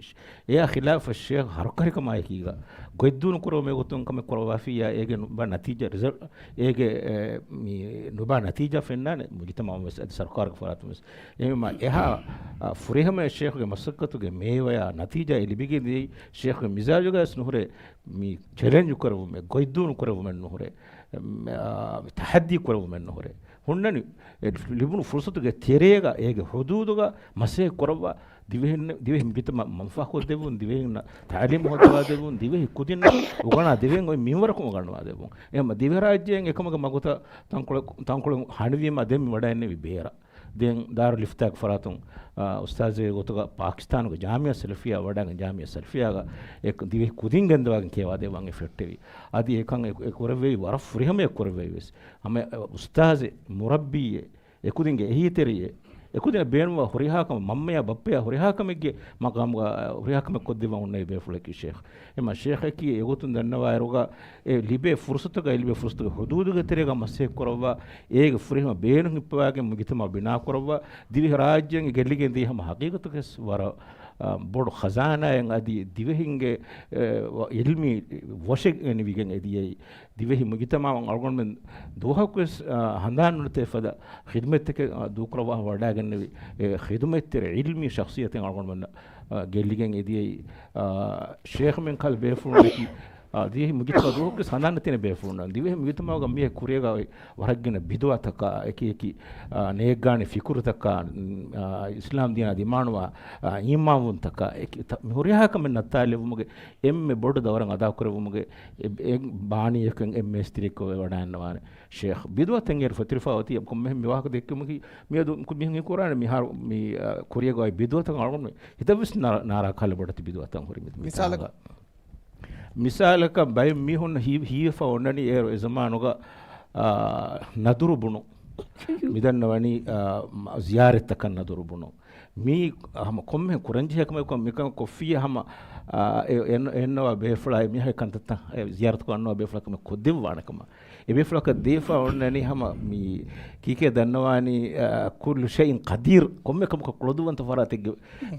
އެއާ ޚިލާފަށް ޝޭޚް ހަރުކަށިކަމާއެކީގަ ގޮތްދޫނު ކުރެވުމެއް ގޮތުން ކަމެއް ކުރައްވާފިއްޔާ އޭގެ ނުބާ ނަތީޖާ ރިޒަލްޓް، އޭގެ، އެ، މި ނުބާ ނަތީޖާ ފެންނާނެ މުޖުތަމަޢުން ވެސް އަދި ސަރުކާރުގެ ފަރާތުން ވެސް. އެހެންވީމާ އެހާ، އަ، ފުރިހަމަޔަށް ޝޭޚުގެ މަސައްކަތުގެ މޭވަޔާ ނަތީޖާ އެ ލިބިގެން ދިޔައީ ޝޭޚުގެ މިޒާޖުގައި ވެސް ނުހުރޭ މި ޗެލެންޖު ކުރެވުމެއް، ގޮތްދޫނު ކުރެވުމެއް ނުހުރޭ، މ-، އާ، މި ތަޙައްދީ ކުރެވުމެއް ނުހުރޭ. ހުންނަނީ، އެ ލިބުނު ފުރުސަތުގެ ތެރޭގަ އޭގެ ޙުދޫދުގަ މަސައްކަތް ކުރައްވާ، ދިވެހިން-، ދިވެހި މުޖުތަމަޢަށް މަންފާ ކޮށްދެއްވުން، ދިވެހިންނަށް ތަޢުލީމު ހޯއްދަވާދެއްވުން، ދިވެހި ކުދިންނަށް އުގަނާ ދެވޭން އޮތް މިންވަރަކުން އުގަންނަވާ ދެއްވުން. އެހެން ދިވެހިރާއްޖޭން އެކަމުގެ މަގުތައް ތަންކޮޅެއް، ތަންކޮޅެއް ހަނިވީމަ ދެން މި ވަޑައިންނެވި ބޭރަށް. ދެން ދާރުލް އިފްތާގެ ފަރާތުން، އާ، އުސްތާޒެއްގެ ގޮތުގަ ޕާކިސްތާނުގެ ޖާމިޢާ ސަލަފިއްޔާ ވަޑައިގެން ޖާމިޢާ ސަލަފިއްޔާގަ އެ ދިވެހި ކުދިން ގެންދަވާގެން ކިޔަވާދެއްވާން އެ ފެއްޓެވި. އަދި އެކަން އެ، އެ ކުރެއްވެވި ވަރަށް ފުރިހަމަޔަށް ކުރެއްވެވި ވެސް. ހަމަ އެ އުސްތާޒެއް، މުރައްބީއެއް، އެކުދިންގެ އެހީތެރިއެއް، އެކުދިންނަށް ބޭނުންވާ ހުރިހާ ކަމެއް، މަންމަޔާ ބައްޕަޔާ ހުރިހާ ކަމެއްގެ މަގާމުގަ، އަ، ހުރިހާ ކަމެއް ކޮށްދެއްވަން ހުންނެވި ބޭފުޅަކީ ޝޭޚް. އެމަ ޝޭޚަކީ އެގޮތުން ދަންނަވާއިރުގަ، އެ ލިބޭ ފުރުސަތުގަ، އެ ލިބޭ ފުރުސަތުގެ ޙުދޫދުގެ ތެރޭގަ މަސައްކަތް ކުރައްވާ، އޭގެ ފުރިހަމަ ބޭނުން ހިއްޕަވާގެން މުޖުތަމަޢު ބިނާ ކުރައްވާ، ދިވެހިރާއްޖޭން ގެއްލިގެން ދިޔަ ހަމަ ޙަޤީޤަތަކަސް ވަރަށް، އާ، ބޮޑު ޚަޒާނާއެއް އަދި ދިވެހިންގެ، އެ، ވަ-، އިލްމީ ވޮށެއް ގެނެވިގެން އެދިޔައީ. ދިވެހި މުޖުތަމަޢުން އަޅުގަނޑުމެން ދުވަހަކުވެސް، އާ، ހަނދާން ނުނެތޭ ފަދަ ޚިދުމަތްތަކެއް، އާ، ދޫކުރައްވާ ވަޑައިގެންނެވި، އެ، ޚިދުމަތްތެރި އިލްމީ ޝަޚްޞިއްޔަތެއް އަޅުގަނޑުމެންނަށް، އާ، ގެއްލިގެން އެދިޔައީ. އާ، ޝޭޚް މިން ކަލް ބޭފުޅުންނަކީ، އާ، ދިވެހި މުޖުތަމަޢު ދުވަހަކުވެސް ހަނދާން ނެތިނެ ބޭފުޅުންނަށް. ދިވެހި މުޖުތަމަޢުގަ މީހެއް ކުރިއަށް އޮތް ވަރަށްގިނަ ބިދުޢަތަކާ، އެކި އެކި، އާ، ނޭއްގާނެ ފިކުރުތަކާ، އާ، އިސްލާމް ދީނާ ދިމާނުވާ، އާ، އީމާންވުންތަކާ، އެކި ތަ-، މި ހުރިހާ ކަމެއް ނައްތާލެވުމުގެ އެންމެ ބޮޑު ދައުރެއް އަދާކުރެއްވުމުގެ އެ-، އެ ބާނީއަކަށް އެންމެ އިސްތިރިއެއްކޮށް ވަޑައިގަންނަވާނެ ޝޭޚް. ބިދުޢަތެއް އޭރު ފެތުރިފަ އޮތީ ކޮންމެހެން މި ވާހަކަ ދެއްކުމަކީ މިއަދު މި-، މީހުން ހީކުރާނެ މިހާރު މި، އާ، ކުރިއަށް އޮތް ބިދުޢަތަކަށް އަޅުގަނޑު ހިތަށްވެސް ނާ-، ނާރާ ކަހަލަ ބޮޑެތި ބިދުޢަތައް ހުރި މި-، މި މިސާލަކަށް. ތާގަ. މިސާލަކަށް ބައެއް މީހުން ހީ-، ހީވެފަ އޮންނަނީ އޭރު އެ ޒަމާނުގަ، އާ، ނަދުރު ބުނު. މިދަންނަވަނީ، އާ، މަ-، ޒިޔާރަތްތަކަށް ނަދުރު ބުނު. މީ ހަމަ ކޮންމެހެން ކުރަންޖެހޭ ކަމެއް ކޮ-، މިކަން ކޮށްފިއްޔާ ހަމަ، އާ، އެ-، އެން-، އެންނަވާ ބޭފުޅާ މިހާ ކަންތައްތައް އެ ޒިޔާރަތުކޮށް އަންނަވާ ބޭފުޅާ ކަމެއް ކޮށްދެއްވާނެ ކަމަށް. އެ ބޭފުޅަކަށް ދީފަ އޮންނަނީ ހަމަ މި ކީކޭ ދަންނަވާނީ، އާ، ކުއްލު ޝައިއިން ޤަދީރު، ކޮންމެ ކަމަކަށް ކުޅަދުއްވަންތަ ފަރާތެއްގެ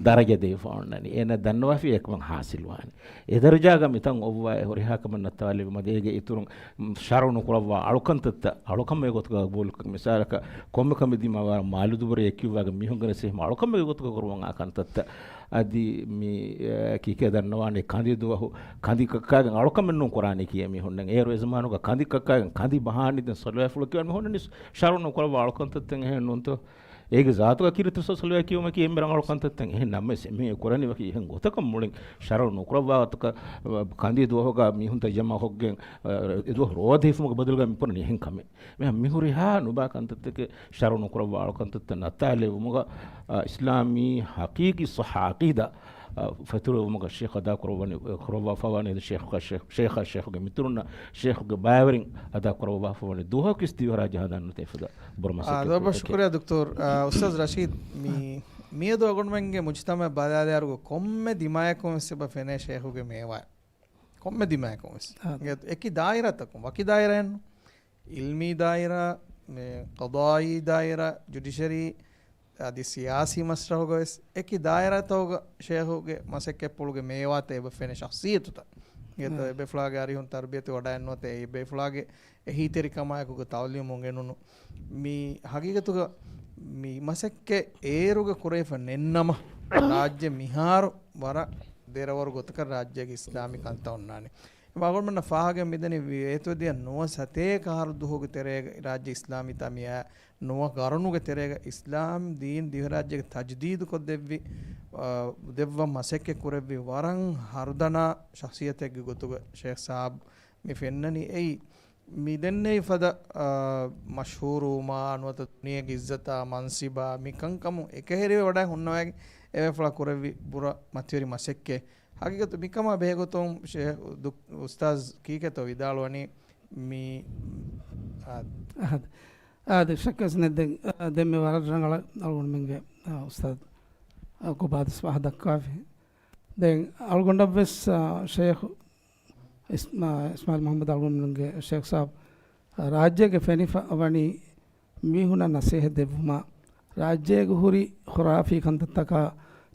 ދަރަޖަ ދީފަ އޮންނަނީ. އޭނަ ދަންނަވާފި އެކަމަށް ހާސިލްވާނެ. އެ ދަރަޖާގަ މިތަން އޮއްވާ އެ ހުރިހާ ކަމެއް ނައްތާލެވުމަށް އޭގެ އިތުރުން، މް، ޝަރުޢު ނުކުރައްވާ އަޅުކަންތައްތައް، އަޅުކަމެއް ގޮތުގަ ގަބޫލުކޮށް، މިސާލަކަށް ކޮންމެ ކަމެއް ދިމާވާ މާލު ދުބަރެއް ކިޔުއްވާގެ މީހުންގެ ނަސޭހަ އަޅުކަމެއް ގޮތުގަ ކުރުވަން އާ ކަންތައްތައް. އަދި މި، އެ، ކީކޭ ދަންނަވާނެ ކަނދި ދުވަހު ކަނދި ކައްކާގެން އަޅުކަމެއް ނޫން ކުރާނީ ކިޔޭ މީހުންނެއް. އޭރު އެ ޒަމާނުގަ ކަނދި ކައްކާގެން ކަނދި ބަހާނީ ދެން ސަލުވާފުޅު ކިޔަން މީހުންނަށް ނިސް ޝަރުޢު ނުކުރައްވާ އަޅުކަންތައްތައް އެހެން ނޫންތޯ؟ އޭގެ ޒާތުގަ ކީރިތި ސަ-، ސަލުވާ ކިޔުމަކީ އެންމެ ރަނގަޅު ކަންތައްތައް. އެހެން ނަމަވެސް އެމީހުން ކުރަނީ ވަކި އެހެން ގޮތަކަށް މުޅިން ޝަރުޢު ނުކުރައްވާ ގޮތަކަށް، ކަނދި ދުވަހުގަ މީހުންތައް ޖަމާކޮށްގެން، އަ، އެ ދުވަހު ރޯދަ ހިފުމުގެ ބަދަލުގަ މި ކުރަނީ އެހެން ކަމެއް. މި ހުރިހާ ނުބާ ކަންތައްތަކެއް ޝަރުޢު ނުކުރައްވާ އަޅުކަންތައްތައް ނައްތާލެވުމުގަ، އާ، އިސްލާމީ ޙަޤީޤީ ޞައްޙަ ޢަޤީދާ، އާ، ފެތުރެވުމުގަ ޝޭޚް އަދާ ކުރައްވަނީ، ކުރައްވާފަވާނީ ޝޭޚް، ޝޭޚް، ޝޭޚާ ޝޭޚުގެ މިތުރުންނަށް ޝޭޚުގެ ބައިވެރިން އަދާ ކުރައްވާފަވާނީ ދުވަހަކުވެސް ދިވެހިރާއްޖެ ހަނދާން ނުތޭ ފަދަ ބުރަ މަސައްކަތް އާ، ދޮރުބަށް ކުރެއްވި ޝުކުރިއްޔާ ދޮކްޓޯރް. އާ، އުސްތާޛް ރަޝީދު، މި-، މިއަދު އަޅުގަނޑުމެންގެ މުޖުތަމަޢަށް ބަލާލާއިރު ކޮންމެ ދިމާޔަކުން ވެސް އެބަ ފެނޭ ޝޭޚުގެ މޭވާ. ކޮންމެ ދިމާޔަކުން ވެސް. އާ. އެ-، އެކި ދާއިރާތަކުން، ވަކި ދާއިރާއެއްނު. އިލްމީ ދާއިރާ، މި ޤަޟާއީ ދާއިރާ، ޖުޑިޝަރީ، އަދި ސިޔާސީ މަސްރަހުގަ ވެސް އެކި ދާއިރާތަކުގަ ޝޭޚުގެ މަސައްކަތްޕުޅުގެ މޭވާތައް އެބަ ފެނޭ ޝަޚްޞިއްޔަތުތައް. އެ އާ. އެބޭފުޅާގެ އަރިހުން ތަރުބިޔަތު ވަޑައިންނުވަތަ އެ އެބޭފުޅާގެ އެހީތެރިކަމާއެކުގަ ތަޢުލީމު އުނގެނުނު. މި ހަގީގަތުގަ މި މަސައްކަތް އޭރުގަ ކުރެވިފަ ނެތްނަމަ، ރާއްޖެ މިހާރު ވަރަށް ދެރަވަރު ގޮތަކަށް ރާއްޖޭގެ އިސްލާމީ ކަންތައް އޮންނާނެ. އެމަ އަޅުގަނޑުމެންނަށް ފާހަގަ މިދަނީ ވި-، އޭތުވެދިޔަ ނުވަ ސަތޭކަ އަހަރު ދުވަހުގެ ތެރޭގަ ރާއްޖެ އިސްލާމީތާ މިއާ ނުވަ ގަރުނުގެ ތެރޭގަ އިސްލާމް ދީން ދިވެހިރާއްޖޭގެ ތަޖްދީދު ކޮށްދެއްވި، އާ، ދެއްވަން މަސައްކަތް ކުރެއްވި ވަރަށް ހަރުދަނާ ޝަޚްޞިއްޔަތެއްގެ ގޮތުގަ ޝޭޚް ސާބް މި ފެންނަނީ. އެއީ މި ދެންނެވި ފަދަ، އާ، މަޝްހޫރުވުމާ ނުވަތަ ދުނިޔޭގެ އިއްޒަތާ މަންސިބާ މި ކަންކަމުން އެކަހެރިވެ ވަޑައި ހުންނަވައިގެން އެބޭފުޅާ ކުރެއްވި ބުރަ މަތިވެރި މަސައްކަތް. ހަގީގަތު މިކަމާ ބެހޭގޮތުން ޝޭޚް ދު-، އުސްތާޛް ކީކޭތޯ ވިދާޅުވަނީ މި، އާ، އާދެ، އާދެ، ޝައްކެސް ނެތް ދެން، އާ، ދެންމެ ވަރަށް ރަނގަޅަށް އަޅުގަނޑުމެންގެ، އާ، އުސްތާޛް، އާ، ގޮބާދުސް ފާހަ ދައްކާފި. ދެން އަޅުގަނޑަށްވެސް، އާ، ޝޭޚް އިސް-، އާ، އިސްމާޢީލް މުޙައްމަދު އަޅުގަނޑުމެންގެ ޝޭޚް ސާބް، އާ، ރާއްޖޭގެ ފެނިފަ ވަނީ މީހުނަށް ނަސޭހަތް ދެއްވުމަށް، ރާއްޖޭގެ ހުރި ޚުރާފީ ކަންތައްތަކާ،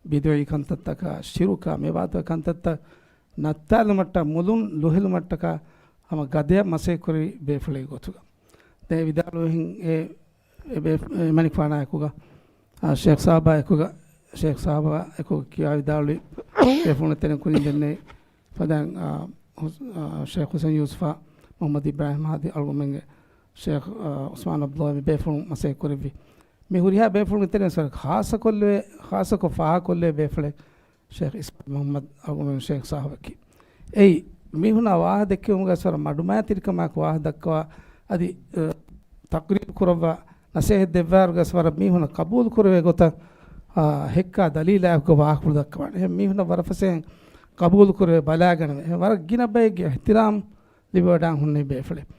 ބިދުޢީ ކަންތައްތަކާ، ޝިރުކާ، މިވާތު ކަންތައްތައް ނައްތާލުމަށްޓަ މުލުން ލުހިލުމަށްޓަކާ ހަމަ ގަދަޔަށް މަސައްކަތް ކުރި ބޭފުޅެއް ގޮތުގަ. ދެން ވިދާޅުވިހެން އެ، އެ ބޭ-، އެ މަނިކުފާނާ އެކުގަ، އާ، ޝޭޚް ސާބާ އެކުގަ، ޝޭޚް ސާބާ އެކު ކިޔާ ވިދާޅުވި ބޭފުޅުން ތެރެއިން ކުރިން ދެންނެވި ފަދައިން، އާ، ހުސް-، އާ، ޝޭޚް ހުސެން ޔޫސުފާ، މުޙައްމަދު އިބްރާހިމް ހާދީ އަޅުގަނޑުމެންގެ ޝޭޚް، އާ، ޢުސްމާން ޢަބްދުﷲ މި ބޭފުޅުން މަސައްކަތް ކުރެއްވި. މި ހުރިހާ ބޭފުޅުންގެ ތެރެއިން ސަރަ ޚާއްޞަކޮށްލެވޭ، ޚާއްޞަކޮށް ފާހަގަކޮށްލެވޭ ބޭފުޅެއް ޝޭޚް އިސްމާޢީލް މުޙައްމަދު އަޅުގަނޑުމެން ޝޭޚް ސާބަކީ. އެއީ، މީހުނާ ވާހަ ދެއްކެވުމުގަ ސަރަ މަޑުމައިތިރިކަމާއެކު ވާހަ ދައްކަވާ، އަދި، އަ، ތަޤްރީރު ކުރައްވާ، ނަސޭހަތް ދެއްވާއިރުގަ ސަރަ މީހުނަށް ޤަބޫލު ކުރެވޭ ގޮތަށް، އާ، ހެއްކާ ދަލީލާއެކު ވާހަކަފުޅު ދައްކަވާނެ. އެހެން މީހުނަށް ވަރަށް ފަސޭހައިން ޤަބޫލު ކުރެވޭ ބަލާގަނެވޭ. އެހެން ވަރަށް ގިނަ ބައެއްގެ އިޙްތިރާމް ލިބިވަޑައި ހުންނެވި ބޭފުޅެއް.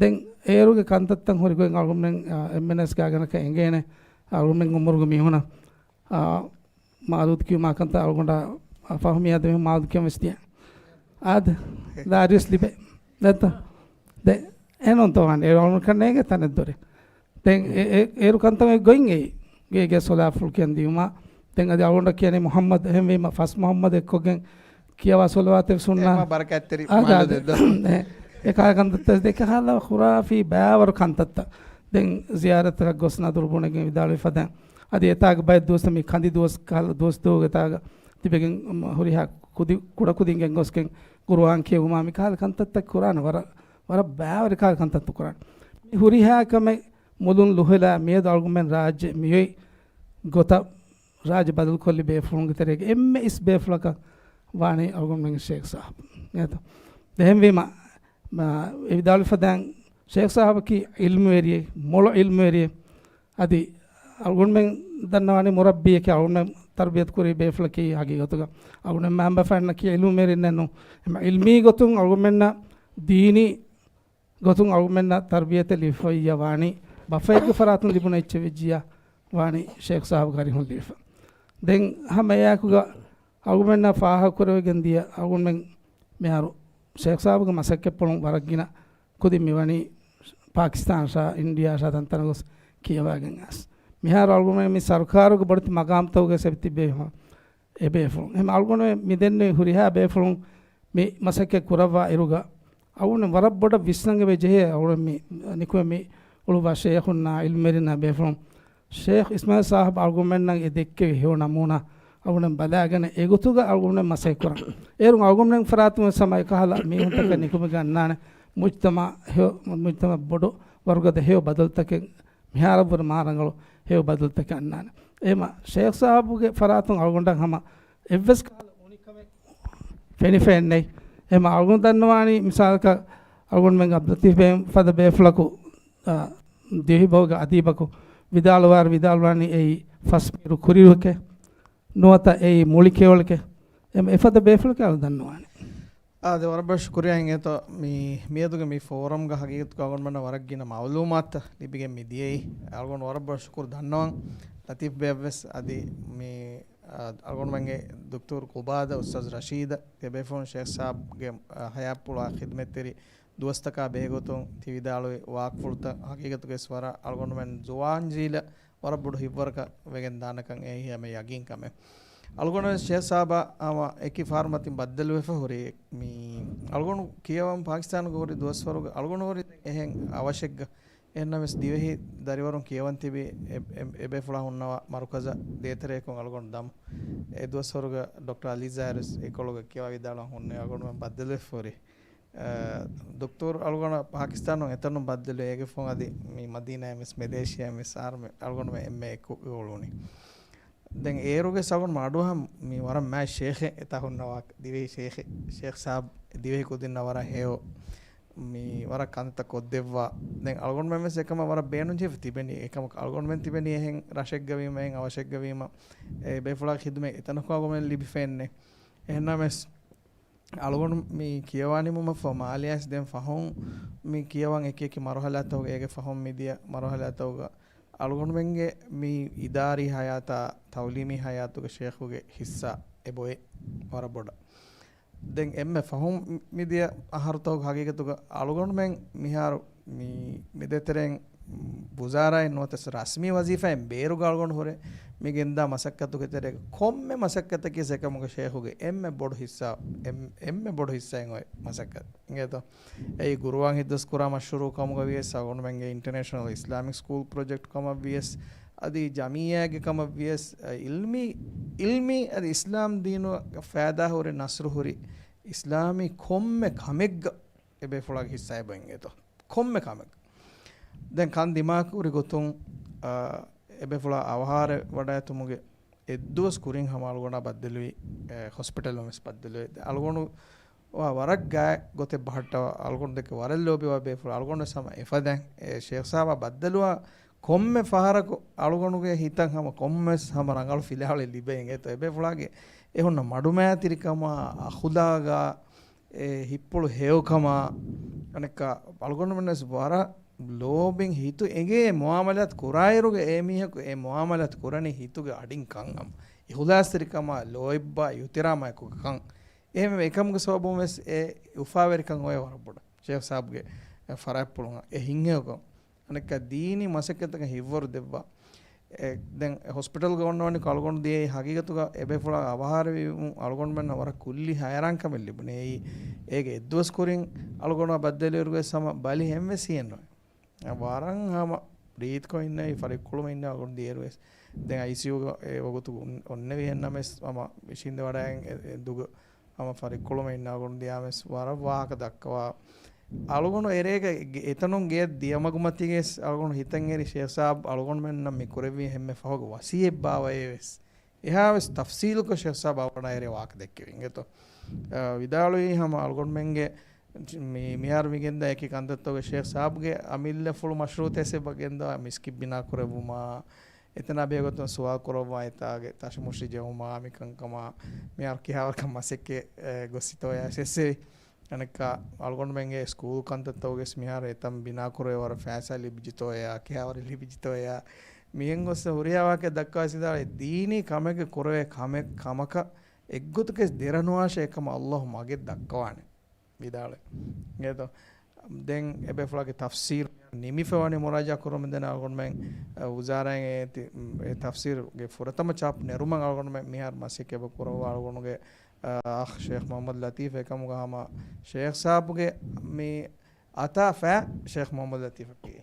ދެން އޭރުގެ ކަންތައްތައް ހުރި ގޮތް އަޅުގަނޑުމެން، އާ، އެމްއެންއެސް ގާގަނޑަކަށް އެނގޭނެ، އަޅުގަނޑުމެން އުމުރުގެ މީހުނަށް، އާ، މާލޫދު ކިޔުމާ ކަންތައް އަޅުގަނޑަށް ފަހުމީ އާދެ މީހުން މާލޫދު ކިޔަން ވެސް ދިޔަ. އާދެ، ދާރިޔަސް ލިބޭ. ދެއްތަ؟ ދެ، އެނޫންތޯ ވާނެ، އޭރު އަޅުގަނޑަކަށް ނޭނގޭ ތަނެއް ދޮރެއް. ދެން އެ، އެ، އޭރު ކަންތައް ގޮތް އެއީ. ގޭގެ ސޮލާފުޅު ކިޔަން ދިޔުމާ، ދެން އަދި އަޅުގަނޑަށް ކިޔަނީ މުޙައްމަދު. އެހެންވީމަ ފަސް މުޙައްމަދު އެއްކޮށްގެން ކިޔަވާ ޞަލަވާތެއް ސުންނާ. އެ މާ ބަރަކާތްތެރި އާ، މާލެ ދެއްދޯ. އެ، އެ ކާ ކަންތައްތައް ދެކެ ހާލަ ޚުރާފީ ބައިވަރު ކަންތައްތައް. ދެން ޒިޔާރަތަކަށް ގޮސް ނަދުރު ބުނެގެން ވިދާޅުވި ފަދައިން. އަދި އެތާގަ ބައެއް ދުވަސް މި ކަނދި ދުވަސް ކަހަލަ ދުވަސް ދުވަހުގެ އެތާގަ ތިބެގެން، މަ، ހުރިހާ ކުދި، ކުޑަކުދިން ގެންގޮސްގެން ޤުރުއާން ކިޔެވުމާ މި ކަހަލަ ކަންތައްތައް ކުރާނެ ވަރަށް، ވަރަށް ބައިވަރު ކަހަލަ ކަންތައްތައް ކުރާނެ. މި ހުރިހާ ކަމެއް މުލުން ލުހެލާ މިއަދު އަޅުގަނޑުމެން ރާއްޖެ މިއޮތް ގޮތަށް ރާއްޖެ ބަދަލުކޮށްލި ބޭފުޅުންގެ ތެރޭގަ އެންމެ އިސް ބޭފުޅަކަށް ވާނީ އަޅުގަނޑުމެންގެ ޝޭޚް ސާހިބު. އެހެންވީމަ، މަ، އެ ވިދާޅުވި ފަދައިން ޝޭޚް ސާހިބަކީ ޢިލްމުވެރިއެއް، މޮޅު ޢިލްމުވެރިއެއް. އަދި އަޅުގަނޑުމެން ދަންނަވާނީ މުރައްބީއެކޭ، އަޅުގަނޑުމެން ތަރުބިޔަތު ކުރި ބޭފުޅަކީ ހަގީގަތުގަ. އަޅުގަނޑުމެން މައިންބަފައިންނަކީ ޢިލްމުވެރިންނެއް ނޫން. އެމަ ޢިލްމީ ގޮތުން އަޅުގަނޑުމެންނަށް ދީނީ ގޮތުން އަޅުގަނޑުމެންނަށް ތަރުބިޔަތެއް ލިބިފައިޔާ ވާނީ ބަފައެއްގެ ފަރާތުން ލިބުނު އެއްޗެއް ވެއްޖިއްޔާ ވާނީ ޝޭޚް ސާހިބުގެ އަރިހުން ލިބިފަ. ދެން ހަމަ އެއާއެކުގަ އަޅުގަނޑުމެންނާ ފާހަގަކުރެވިގެން ދިޔަ އަޅުގަނޑުމެން މިހާރު ޝޭޚް ސާހިބުގެ މަސައްކަތްޕުޅުން ވަރަށް ގިނަ ކުދިން މިވަނީ ޕާކިސްތާންއަށާ އިންޑިއާއަށާ ތަންތަނަށް ގޮސް ކިޔަވައިގެން އައިސް. މިހާރު އަޅުގަނޑުމެން މި ސަރުކާރުގެ ބޮޑެތި މަގާމްތަކުގައި އެބަ ތިބޭ އެބޭފުޅުން. އެހެން އަޅުގަނޑުމެން މިދެންނެވި ހުރިހާ ބޭފުޅުން މި މަސައްކަތް ކުރައްވާ އިރުގަ އަޅުގަނޑު ވަރަށް ބޮޑަށް ވިސްނަން އެބަ ޖެހޭ. އަޅުގަނޑު މި ނިކުމެ މި އުޅުއްވާ ޝޭޚުންނާ ޢިލްމުވެރިންނާ ބޭފުޅުން ޝޭޚް އިސްމާޢީލް ސާހިބު އަޅުގަނޑުމެންނަށް އެ ދެއްކެވި ހެޔޮ ނަމޫނާ އަޅުގަނޑުމެން ބަލާގެން އެގޮތުގަ އަޅުގަނޑުމެން މަސައްކަތް ކުރަން. އޭރުން އަޅުގަނޑުމެން ފަރާތުން ވެސް ހަމަ އެކަހަލަ މީހުންތަކެއް ނިކުމެގެން އަންނާނެ މުޖްތަމަޢު ހެޔޮ، މުޖްތަމަޢު ބޮޑު ވަރުގަދަ ހެޔޮ ބަދަލުތަކެއް މިހާރަށްވުރެ މާ ރަނގަޅު ހެޔޮ ބަދަލުތަކެއް އަންނާނެ. އެހެމަ ޝޭޚް ސާހިބުގެ ފަރާތުން އަޅުގަނޑަށް ހަމަ އެއްވެސް ކަހަލަ އުނިކަމެއް ފެނިފައެއް ނެތް. އެހެމަ އަޅުގަނޑު ދަންނަވާނީ މިސާލަކަށް އަޅުގަނޑުމެން ޢަބްދުލަތީފް ބޭ ފަދަ ބޭފުޅަކު، އާ، ދިވެހިބަހުގެ އަދީބަކު ވިދާޅުވާއިރު ވިދާޅުވާނީ އެއީ ފަސް މީރު ކުރިއިރުއެކޭ، ނުވަތަ އެއީ މުޅި ކެޔޮޅެކޭ. އެހެމަ އެފަދަ ބޭފުޅަކީ އަޅުގަނޑު ދަންނަވާނީ. އާދެ، ވަރަށް ބޮޑަށް ޝުކުރިއްޔާ އިނގޭތޯ މި، މިއަދުގެ މި ފޯރަމްގަ ހަގީގަތުގަ އަޅުގަނޑުމެންނަށް ވަރަށް ގިނަ މަޢުލޫމާތުތައް ލިބިގެން މި ދިޔައީ. އަޅުގަނޑު ވަރަށް ބޮޑަށް ޝުކުރު ދަންނަވަން. ލަތީފް ބޭއަށްވެސް އަދި މި، އަ، އަޅުގަނޑުމެންގެ ދޮކްތަރު ޤުބާދަ އުސްތާޛު ރަޝީދަށް ތިޔަބޭފުޅުން ޝޭޚް ސާބްގެ، އަ، ހަޔާތްޕުޅާ ޚިދުމަތްތެރި ދުވަސްތަކާ ބެހޭގޮތުން ތި ވިދާޅުވި ވާކްފުޅުތައް ހަގީގަތުގައިވެސް ވަރަށް އަޅުގަނޑުމެން ޒުވާން ޖީލަށް ވަރަށް ބޮޑު ހިތްވަރަކަށް ވެގެން ދާނެކަން އެއީ ހަމަ ޔަގީން ކަމެއް. އަޅުގަނޑު ވެސް ޝޭޚް ސާބާ ހަމަ އެކި ފާރު މަތިން ބައްދަލުވެފަ ހުރި. މި އަޅުގަނޑު ކިޔަވަން ޕާކިސްތާނުގަ ހުރި ދުވަސްވަރުގަ އަޅުގަނޑު ހުރި އެހެން އަވަށެއްގަ. އެހެންނަމަވެސް ދިވެހި ދަރިވަރުން ކިޔަވަން ތިބި އެ، އެ، އެބޭފުޅާ ހުންނަވާ މަރުކަޒަށް ދޭތެރެއަކުން އަޅުގަނޑު ދަމު. އެ ދުވަސްވަރުގަ ޑޮކްޓަރ އަލީ ޒާހިރު ވެސް އެކޮޅުގަ ކިޔަވާ ވިދާޅުވަން ހުންނެވި އަޅުގަނޑުމެން ބައްދަލުވެފަ ހުރި. އަ، ދޮކްތަރު އަޅުގަނޑަށް ޕާކިސްތާނުން އެތަނުން ބައްދަލުވެ އޭގެ ފަހުން އަދި މި މަދީނާއިން ވެސް މެލޭޝިޔާއިން ވެސް އަހަރުމެ އަޅުގަނޑުމެން އެންމެ އެކު އުޅުނީ. ދެން އޭރުގެ އަޅުގަނޑު މަޑުވަހަން މި ވަރަށް މާތް ޝޭޚެއް އެތާ ހުންނަވާ ދިވެހި ޝޭޚެއް، ޝޭޚް ސާބް ދިވެހި ކުދިންނަށް ވަރަށް ހެޔޮ މި ވަރަށް ކަންތައް ކޮށްދެއްވާ. ދެން އަޅުގަނޑުމެން ވެސް އެކަމަށް ވަރަށް ބޭނުންޖެހިފަ ތިބެނީ. އެކަމަކު އަޅުގަނޑުމެން ތިބެނީ އެހެން ރަށެއްގަ ވީމަ، އެހެން އަވަށެއްގަ ވީމަ، އެ ބޭފުޅާގެ ޚިދުމަތް އެތަނަކު އަޅުގަނޑުމެން ލިބިފައެއްނެއް. އެހެންނަމަވެސް، އަޅުގަނޑު މި ކިޔަވާ ނިމުމަށްފަހު މާލެއަށް ދެން ފަހުން މި ކިޔަވަން އެކި އެކި މަރުހަލާތަކުގަ، އޭގެ ފަހުން މިދިޔަ މަރުހަލާތަކުގަ އަޅުގަނޑުމެންގެ މި އިދާރީ ހަޔާތާ، ތައުލީމީ ހަޔާތުގަ ޝޭޚުގެ ހިއްސާ އެބޮތް ވަރަށް ބޮޑަށް. ދެން އެންމެ ފަހުން މިދިޔަ އަހަރުތަކުގަ ހަގީގަތުގަ އަޅުގަނޑުމެން މިހާރު މި، މި ދޭތެރެއިން ވުޒާރާއެއް ނުވަތަސް ރަސްމީ ވަޒީފާއެއް ބޭރުގަ އަޅުގަނޑު ހުރެ މި ގެންދާ މަސައްކަތުގެ ތެރޭގަ ކޮންމެ މަސައްކަތަކީ އެކަމުގަ ޝޭޚުގެ އެންމެ ބޮޑު ހިއްސާ، އެން، އެންމެ ބޮޑު ހިއްސާއެއް އޮތް މަސައްކަތް. އިނގޭތޯ؟ އެއީ ގުރުއާން ހިއްދަސް ކުރާ މަޝްރޫޢު ކަމުގަ ވިޔަސް، އަޅުގަނޑުމެންގެ އިންޓަރނޭޝަނަލް އިސްލާމިކް ސްކޫލް ޕްރޮޖެކްޓް ކަމަށް ވިޔަސް، އަދި ޖަމިއްޔާގެ ކަމަށް ވިޔަސް، އިލްމީ، އިލްމީ އަދި އިސްލާމް ދީނުގެ ފައިދާ ހުރި، ނަސްރު ހުރި އިސްލާމީ ކޮންމެ ކަމެއްގަ އެބޭފުޅާގެ ހިއްސާ އެބަ އިނގޭތޯ. ކޮންމެ ކަމެއް. ދެން ކަން ދިމާކުރި ގޮތުން، އާ، އެބޭފުޅާ އަވަހާރަ ވަޑައިގަތުމުގެ އެއްދުވަސް ކުރިން ހަމަ އަޅުގަނޑާ ބައްދަލުވި، އެ، ހޮސްޕިޓަލުން ވެސް ބައްދަލުވި. ދެން އަޅުގަނޑު ވަރަށް ގާތް ގޮތެއް ބަހައްޓަވާ، އަޅުގަނޑު ދެކެ ވަރަށް ލޯބިވާ ބޭފުޅާ. އަޅުގަނޑު ވެސް ހަމަ އެފަދައިން އެ ޝޭޚް ސާބާ ބައްދަލުވާ ކޮންމެ ފަހަރަކު އަޅުގަނޑުގެ ހިތަށް ހަމަ ކޮންމެސް ހަމަ ރަނގަޅު ފިލާވަޅެއް ލިބޭ އިނގޭތޯ. އެބޭފުޅާގެ އެ ހުންނަ މަޑުމައިތިރިކަމާ، އަޚުލާގާ، އެ ހިތްޕުޅު ހެޔޮކަމާ، އަނެއްކާ އަޅުގަނޑުމެންނަށް ވެސް ވަރަށް ލޯބިން ހިތު އެނގޭ މުއާމަލާތު ކުރާއިރުގަ އެ މީހަކު އެ މުއާމަލާތު ކުރަނީ ހިތުގެ އަޑިން ކަން ހަމަ. އިޚުލާޞްތެރިކަމާ، ލޯތްބާ، އިޙްތިރާމާ އެކުގަ ކަން. އެހެންވެ އެކަމުގެ ސަބަބުން ވެސް އެ އުފާވެރިކަން އޮވޭ ވަރަށް ބޮޑަށް. ޝޭޚް ސާބްގެ ފަރާތްޕުޅުން އެ ހިތްހެޔޮކަން. އަނެއްކާ ދީނީ މަސައްކަތަކަށް ހިތްވަރު ދެއްވާ. އެ، ދެން ހޮސްޕިޓަލްގަ އޮންނަވަނިކޮށް އަޅުގަނޑު ދިޔައީ ހަގީގަތުގަ އެބޭފުޅާ އަވަހާރަވީމު އަޅުގަނޑުމެންނަށް ވަރަށް ކުއްލި ހައިރާންކަމެއް ލިބުނީ. އެއީ އޭގެ އެއްދުވަސް ކުރިން އަޅުގަނޑު ބައްދަލުއިރުގަސް ހަމަ ބަލި ހެންވެސް ހިއެއްނުވޭ. ވަރަށް ހަމަ ރީތިކޮށް އިންނެވި، ފަރިއްކުޅުމެއް އިންނެވި އަޅުގަނޑު ދިޔައިރުވެސް. ދެން އައިސީޔޫގަ އެ ވަގުތު އޮން-، އޮންނެވި އެހެންނަމަވެސް ހަމަ އިށީނދެ ވަޑައިގެން އެ، އެ ދުގަ ހަމަ ފަރިއްކުޅުމެއް އިންނަ އަޅުގަނޑު ދިޔާމެސް ވަރަށް ވާހަކަ ދައްކަވާ. އަޅުގަނޑު އެރޭގަ ގެ-، އެތަނުން ގެޔަށް ދިޔަމަގުމަތީގައިސް އަޅުގަނޑު ހިތަށް އެރި ޝޭޚް ސާބް އަޅުގަނޑުމެންނަށް މި ކުރެއްވި ހެންމެ ފަހުގެ ވަސިއްޔަތް ބާވައޭވެސް. އެހާވެސް ތަފްސީލުކޮށް ޝޭޚް ސާބް އަޅުގަނޑާ އެރޭ ވާހަކަ ދެއްކެވި އިނގޭތޯ. އަ، ވިދާޅުވީ ހަމަ އަޅުގަނޑުމެންގެ މި-، މިހާރު މިގެންދާ އެކި ކަންތައްތަކުގެ ޝޭޚް ސާބްގެ އަމިއްލަ ފުޅު މަޝްރޫޢުތައް އެއްބަ ގެންދާ މިސްކިތް ބިނާ ކުރެއްވުމާ، އެތަނާ ބެހޭގޮތުން ސުވާލު ކުރައްވާ އެތާގެ ތަށިމުށި ޖެހުމާ މިކަންކަމާ، މިހާރު ކިހާވަރަކަށް މަސައްކަތް، އެ، ގޮސްސިތޯޔާ އެސްއެސްއެވި. އަނެއްކާ އަޅުގަނޑުމެންގެ ސްކޫލް ކަންތައްތަކުގެސް މިހާރު އެތަން ބިނާ ކުރެވޭ ވަރަށް ފައިސާ ލިބިއްޖެތޯޔާ، ކިހާވަރެއް ލިބިއްޖެތޯޔާ، މިހެން ގޮސް ހުރިހާ ވާހަކަ ދައްކަވައިސް ވިދާޅުވީ ދީނީ ކަމެއްގެ ކުރެވޭ ކަމެއް ކަމަކަށް އެއްގޮތަކަށް ދެރަނުވާށޭ އެކަމަށް ﷲ މަގެއް ދައްކަވާނެ. ވިދާޅުވި. އިނގޭތޯ؟ ދެން އެބޭފުޅާގެ ތަފްސީރު ނިމިފަ ވަނީ މުރާޖާ ކުރަމުންދެން އަޅުގަނޑުމެން، އަ، ވުޒާރާއިން އެ ތި-، އެ ތަފްސީރުގެ ފުރަތަމަ ޗާޕް ނެރުމަށް އަޅުގަނޑުމެން މިހާރު މަސައްކަތް ކުރައްވާ އަޅުގަނޑުގެ، އަ، އަޚް ޝޭޚް މުޙައްމަދު ލަތީފް އެކަމުގަ ހަމަ ޝޭޚް ސާބުގެ މި އަތާ ފައި ޝޭޚް މުޙައްމަދު ލަތީފަކީ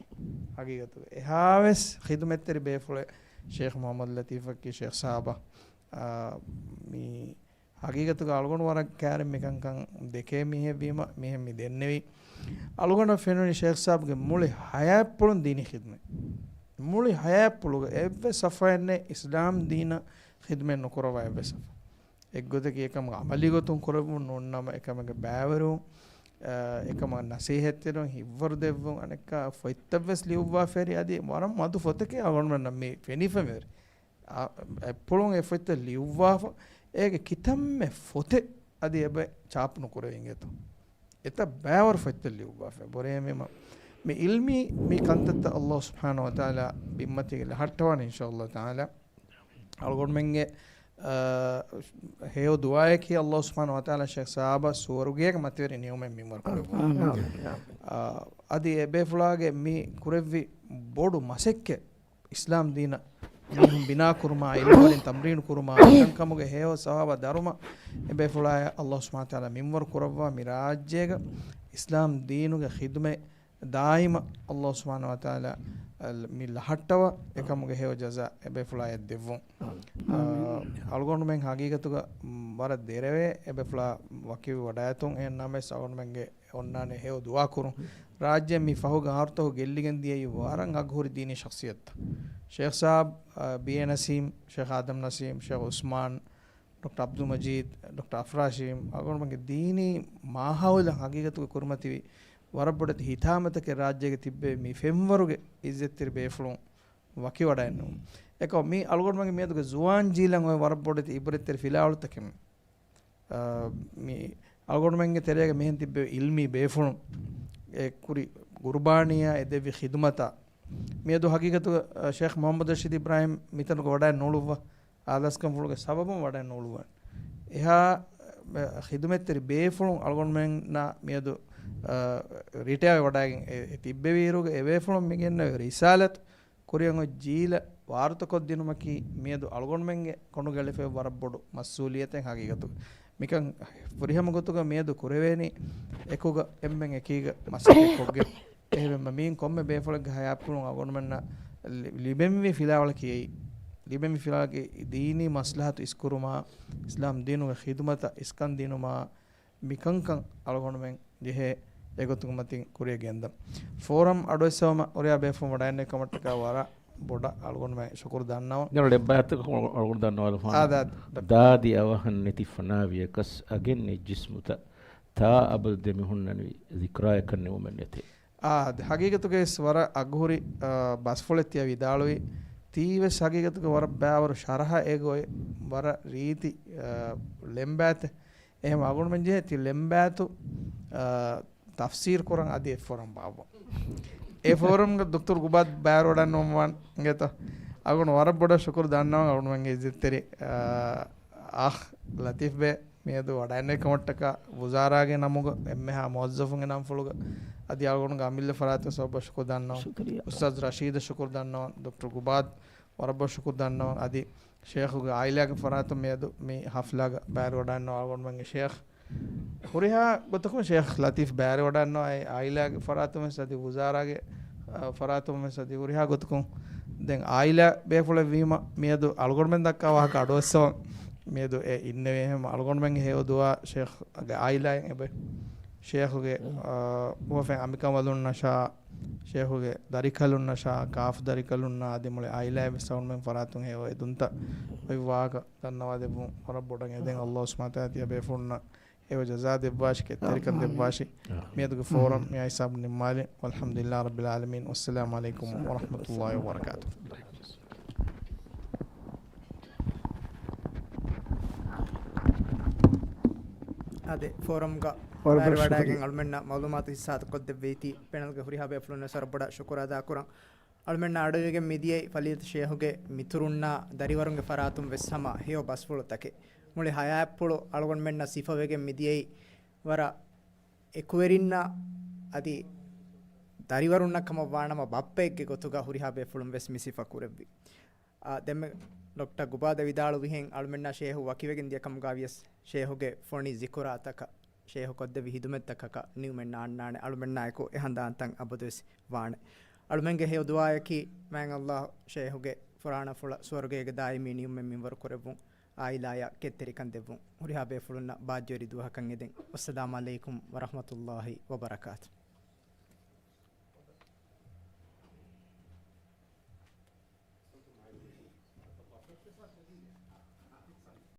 ހަގީގަތުގަ އެހާވެސް ޚިދުމަތްތެރި ބޭފުޅެއް ޝޭޚް މުޙައްމަދު ލަތީފަކީ ޝޭޚް ސާބަށް، އާ، މި ހަގީގަތުގަ އަޅުގަނޑު ވަރަށް ކައިރިން މިކަންކަން ދެކޭ މީހެއްވީމަ، މިހެން މި ދެންނެވީ. އަޅުގަނޑަށް ފެނުނީ ޝޭޚް ސާބްގެ މުޅި ހަޔާތްޕުޅުން ދީނީ ޚިދުމަތް. މުޅި ހަޔާތްޕުޅުގަ އެއްވެސް ސަފައެއް ނެތް އިސްލާމް ދީނަށް ޚިދުމަތް ނުކުރައްވާ އެއްވެސް ސަފަ. އެއްގޮތަކީ އެކަމަށް އަމަލީ ގޮތުން ކުރެއްވުން ނޫންނަމަ، އެކަމުގެ ބައިވެރިވުން، އަ، އެކަމަށް ނަސޭހަތްތެރިވުން، ހިތްވަރު ދެއްވުން، އަނެއްކާ ފޮތްތައްވެސް ލިޔުއްވާފައި އަދި ވަރަށް މަދު ފޮތެކޭ އަޅުގަނޑުމެންނަށް މި ފެނިފަ މިވެރި. އަ، އެއްޕުޅުން އެ ފޮތްތައް ލިޔުއްވާފަ، އޭގެ ކިތަންމެ ފޮތެއް އަދި އެބަ ޗާޕް ނުކުރެވި އިނގޭތޯ. އެތައް ބައިވަރު ފޮތްތައް ލިޔުއްވާފަ. ބުރޭމެ މަ-، މި ޢިލްމީ މި ކަންތައްތައް ﷲ ސުބްޙާނަހޫ ވަތަޢާލާ ބިންމަތީގަ ލަހައްޓަވާނެ އިންޝާﷲ ތަޢާލާ. އަޅުގަނޑުމެންގެ، އަ، ހެޔޮ ދުޢާއަކީ ﷲ ސުބްޙާނަހޫ ވަތަޢާލާ ޝޭޚް ސާބަށް ސުވަރުގޭގެ މަތިވެރި ނިޢުމަތް މިންވަރު ކުރެއްވުން. އާމީން. އާ، އަދި އެބޭފުޅާގެ މި ކުރެއްވި ބޮޑު މަސައްކަތް އިސްލާމް ދީނަށް މީހުން ބިނާ ކުރުމާ، ޢިލްމުވެރިން ތަމްރީނު ކުރުމާ، މިކަންކަމުގެ ހެޔޮ ސަވާބާ ދަރުމަ އެބޭފުޅާޔަށް ﷲ ސުބްޙާނަހޫ ވަތަޢާލާ މިންވަރު ކުރައްވާ، މި ރާއްޖޭގަ އިސްލާމް ދީނުގެ ޚިދުމަތް ދާއިމަށް ﷲ ސުބްޙާނަހޫ ވަތަޢާލާ މި ލަހައްޓަވާ، އެކަމުގެ ހެޔޮ ޖަޒާ އެބޭފުޅާޔަށް ދެއްވުން. އާ، އަޅުގަނޑުމެން ހަގީގަތުގަ ވަރަށް ދެރަވޭ އެބޭފުޅާ ވަކިވެވަޑައިގަތުން. އެހެން ނަމަވެސް އަޅުގަނޑުމެންގެ އޮންނާނެ ހެޔޮ ދުޢާ ކުރުން. ރާއްޖޭ މި ފަހުގެ އަހަރުތަކު ގެއްލިގެން ދިޔައީ ވަރަށް އަގުހުރި ދީނީ ޝަޚްޞިއްޔަތުތައް. ޝޭޚް ސާބް، އަ، ބީއޭ ނަސީމް، ޝޭޚް އާދަމް ނަސީމް، ޝޭޚް ޢުސްމާން، ޑޮކްޓަރ ޢަބްދުލް މަޖީދް، ޑޮކްޓަރ އަފްރާޝީމް، އަޅުގަނޑުމެންގެ ދީނީ މާހައުލަށް ހަގީގަތުގަ ކުރިމަތިވި ވަރަށް ބޮޑެތި ހިތާމަތަކެއް ރާއްޖޭގަ ތިއްބެވި މި ފެންވަރުގެ ޢިއްޒަތްތެރި ބޭފުޅުން ވަކިވަޑައިންނެވުން. އެކަމަކު މި އަޅުގަނޑުމެންގެ މިއަދުގެ ޒުވާން ޖީލަށް އޮތް ވަރަށް ބޮޑެތި ޢިބްރަތްތެރި ފިލާވަޅުތަކެއް. އާ، މި އަޅުގަނޑުމެންގެ ތެރޭގަ މިހެން ތިއްބެވި ޢިލްމީ ބޭފުޅުން އެ ކުރި ޤުރުބާނީއާ އެ ދެއްވި ޚިދުމަތާ މިއަދު ހަގީގަތުގަ، އާ، ޝޭޚް މުޙައްމަދު ރަޝީދު އިބްރާހީމް މިތަނުގަ ވަޑައި ނޫޅުއްވާ، އާދަސްކަންފުޅުގެ ސަބަބުން ވަޑައި ނޫޅުއްވާނެ. އެހާ، އާ، ޚިދުމަތްތެރި ބޭފުޅުން އަޅުގަނޑުމެންނާ މިއަދު، އާ، ރިޓަޔާވެ ވަޑައިގެން އެ، އެ ތިއްބެވިއިރުގަ އެ ބޭފުޅުން މި ގެންނެވި ރިސާލަތު ކުރިއަށް އޮތް ޖީލަށް ވާރުތަކޮށްދިނުމަކީ މިއަދު އަޅުގަނޑުމެންގެ ކޮނޑުގަ އެޅިފައި ވަރަށް ބޮޑު މަސްއޫލިއްޔަތެއް ހަގީގަތުގަ. މިކަން ފުރިހަމަ ގޮތުގަ މިއަދު ކުރެވޭނީ އެކުގަ އެންމެން އެކީގަ މަސައްކަތް ކޮށްގެން. އެހެންވީމަ މީން ކޮންމެ ބޭފުޅެއްގެ ހަޔާތްޕުޅުން އަޅުގަނޑުމެންނަށް ލި-، ލިބެންވީ ފިލާވަޅަކީ އެއީ. ލިބެންވީ ފިލާވަޅަކީ ދީނީ މަސްލަހަތު އިސްކުރުމާ، އިސްލާމް ދީނުގެ ޚިދުމަތަށް އިސްކަން ދިނުމާ، މިކަންކަން އަޅުގަނޑުމެން ޖެހޭ އެގޮތުގެ މަތިން ކުރިއަށް ގެންދަން. ފޯރަމް އަޑުއެއްސަވަމަށް ހުރިހާ ބޭފުޅުން ވަޑައިގެންނެވި ކަމަށްޓަކާ ވަރަށް ބޮޑަށް އަޅުގަނޑުމެން ޝުކުރު ދަންނަވަން. ދެން އަޅުގަނޑު އެއްބައިތަކަށް އަޅުގަނޑު ދަންނަވާލަފާނަން. އާ، ދާ، ދާ. ދާދި އަވަހަށް ނެތި ފަނާވިޔަކަސް އަގެއް ނެތް ޖިސްމުތައް ތާ އަބަދު ދެމިހުންނަނިވި ޛިކްރާޔަކަށް ނިމުމެއް ނެތޭ. އާ، ހަގީގަތުގައި ވަރަށް އަގުހުރި، އާ، ބަސްފުޅެއް ތިޔަ ވިދާޅުވި. ތީވެސް ހަގީގަތުގަ ވަރަށް ބައިވަރު ޝަރަހަ އެގޮތް ވަރަށް ރީތި، އާ، ޅެންބާތެއް. އެހެން އަޅުގަނޑުމެން ޖެހޭ ތި ޅެންބާތު، އާ، ތަފްސީރު ކުރަން އަދި އެއް ފޯރަމް ބާއްވަން. އެ ފޯރަމްގަ ދޮކްޓަރު ގުބާދް ބައިވެރިވަޑައިންނަވަން އިނގޭތޯ. އަޅުގަނޑު ވަރަށް ބޮޑަށް ޝުކުރު ދަންނަވަން އަޅުގަނޑުމެންގެ އިއްޒަތްތެރި، އާ، އަޚް ލަތީފް ބޭ. މިއަދު ވަޑައިގެންނެވި ކަމަށްޓަކާ ވުޒާރާގެ ނަމުގަ އެންމެހާ މުވައްޒަފުންގެ ނަންފުޅުގަ އަދި އަޅުގަނޑުގެ އަމިއްލަ ފަރާތުން ސަބަބަށް ޝުކުރު ދަންނަވަން. ޝުކުރިއްޔާ. އުސްތާޛު ރަޝީދަށް ޝުކުރު ދަންނަވަން. ދޮކްޓަރު ގުބާދް ވަރަށް ބޮޑަށް ޝުކުރު ދަންނަވަން. އަދި ޝޭޚުގެ އާއިލާގެ ފަރާތުން މިއަދު މި ހަފްލާގަ ބައިވެރިވަޑައިންނަވާ އަޅުގަނޑުމެންގެ ޝޭޚް ހުރިހާ ގޮތަކުން ޝޭޚް ލަތީފް ބައިވެރިވަޑައިންނަވާ، އެ އާއިލާގެ ފަރާތުން ވެސް އަދި ވުޒާރާގެ، އަ، ފަރާތުން ވެސް އަދި ހުރިހާ ގޮތަކުން ދެން އާއިލާ ބޭފުޅެއް ވީމަ މިއަދު އަޅުގަނޑުމެން ދައްކާ ވާހަކަ އަޑުއެއްސަވަން. މިއަދު އެ އިންނެވި އެހެން އަޅުގަނޑުމެންގެ ހެޔޮ ދުޢާ ޝޭޚްގެ އާއިލާއިން އެބަ ޝޭޚުގެ، އާ، ހުވަފެން އަނބިކަނބަލުންނަށާ، ޝޭޚުގެ ދަރިކަލުންނަށާ، ކާފަ ދަރިކަލުންނާ އަދި މުޅި އާއިލާއަށް ވެސް އަޅުމެން ފަރާތުން ހެޔޮ އެދުންތައް އޮތް ވާހަކަ ދަންނަވާ ދެއްވުން ވަރަށް ބޮޑަށް އެދެން. އައްލާހު ސުބްޙާނަހޫ ވަތަޢާލާ ތިޔަ ބޭފުޅުންނަށް ހެޔޮ ޖަޒާ ދެއްވާށި، ކެތްތެރިކަން ދެއްވާށި. މިއަދުގެ ފޯރަމް މި ހިސާބުން ނިންމާލިން. ވަލްޙަމްދުލިއްލާހި ރައްބިލް ޢާލަމީން. ވައްސަލާމު ޢަލައިކުމް ވަރަޙްމަތުﷲި ވަބަރަކާތުހު. އާދެ، ފޯރަމްގަ ވަރަށް ބޮޑަށް ބައިވެރިވަޑައިގެން ޝުކުރިއްޔާ. އަޅުމެންނަށް މަޢުލޫމާތު ހިއްސާތައް ކޮށްދެއްވީތީ ޕެނަލްގެ ހުރިހާ ބޭފުޅުންނަށް ވަރަށް ބޮޑަށް ޝުކުރު އަދާކުރަން. އަޅުމެންނާ އަޑުއިވިގެން މިދިޔައީ ފަޟީލަތު ޝޭޚުގެ މިތުރުންނާ ދަރިވަރުންގެ ފަރާތުން ވެސް ހަމަ ހެޔޮ ބަސްފުޅުތަކެއް. މުޅި ހަޔާތްޕުޅު އަޅުގަނޑުމެންނަށް ސިފަވެގެން މިދިޔައީ ވަރަށް އެކުވެރިންނާ އަދި ދަރިވަރުންނަށް ކަމަށް ވާނަމަ ބައްޕައެއްގެ ގޮތުގަ ހުރިހާ ބޭފުޅުން ވެސް މި ސިފަ ކުރެއްވި. އާ، ދެންމެ ޑޮކްޓަރ ގުބާދަ ވިދާޅުވިހެން އަޅުމެންނާ ޝޭހު ވަކިވެގެން ދިޔަ ކަމުގަ ވިޔަސް ޝޭހުގެ ފޮނި ޒިކުރާތަކަށް، ޝޭހު ކޮށްދެއްވި ހިދުމަތްތަކަކަށް ނިމުމެއް ނާންނާނެ. އަޅުމެންނާއެކު އެ ހަނދާންތައް އަބަދުވެސް ވާނެ. އަޅުމެންގެ ހެޔޮ ދުޢާއަކީ މާތް އައްލާހު ޝޭހުގެ ފުރާނަފުޅަށް ސުވަރުގޭގެ ދާއިމީ ނިމުމެއް މިންވަރު ކުރެއްވުން، އާއިލާޔަށް ކެތްތެރިކަން ދެއްވުން. ހުރިހާ ބޭފުޅުންނަށް ބާއްޖަވެރި ދުވަހަކަށް އެދެން. ވައްސަލާމު ޢަލައިކުމް ވަރަޙްމަތުﷲި ވަބަރަކާތުހު.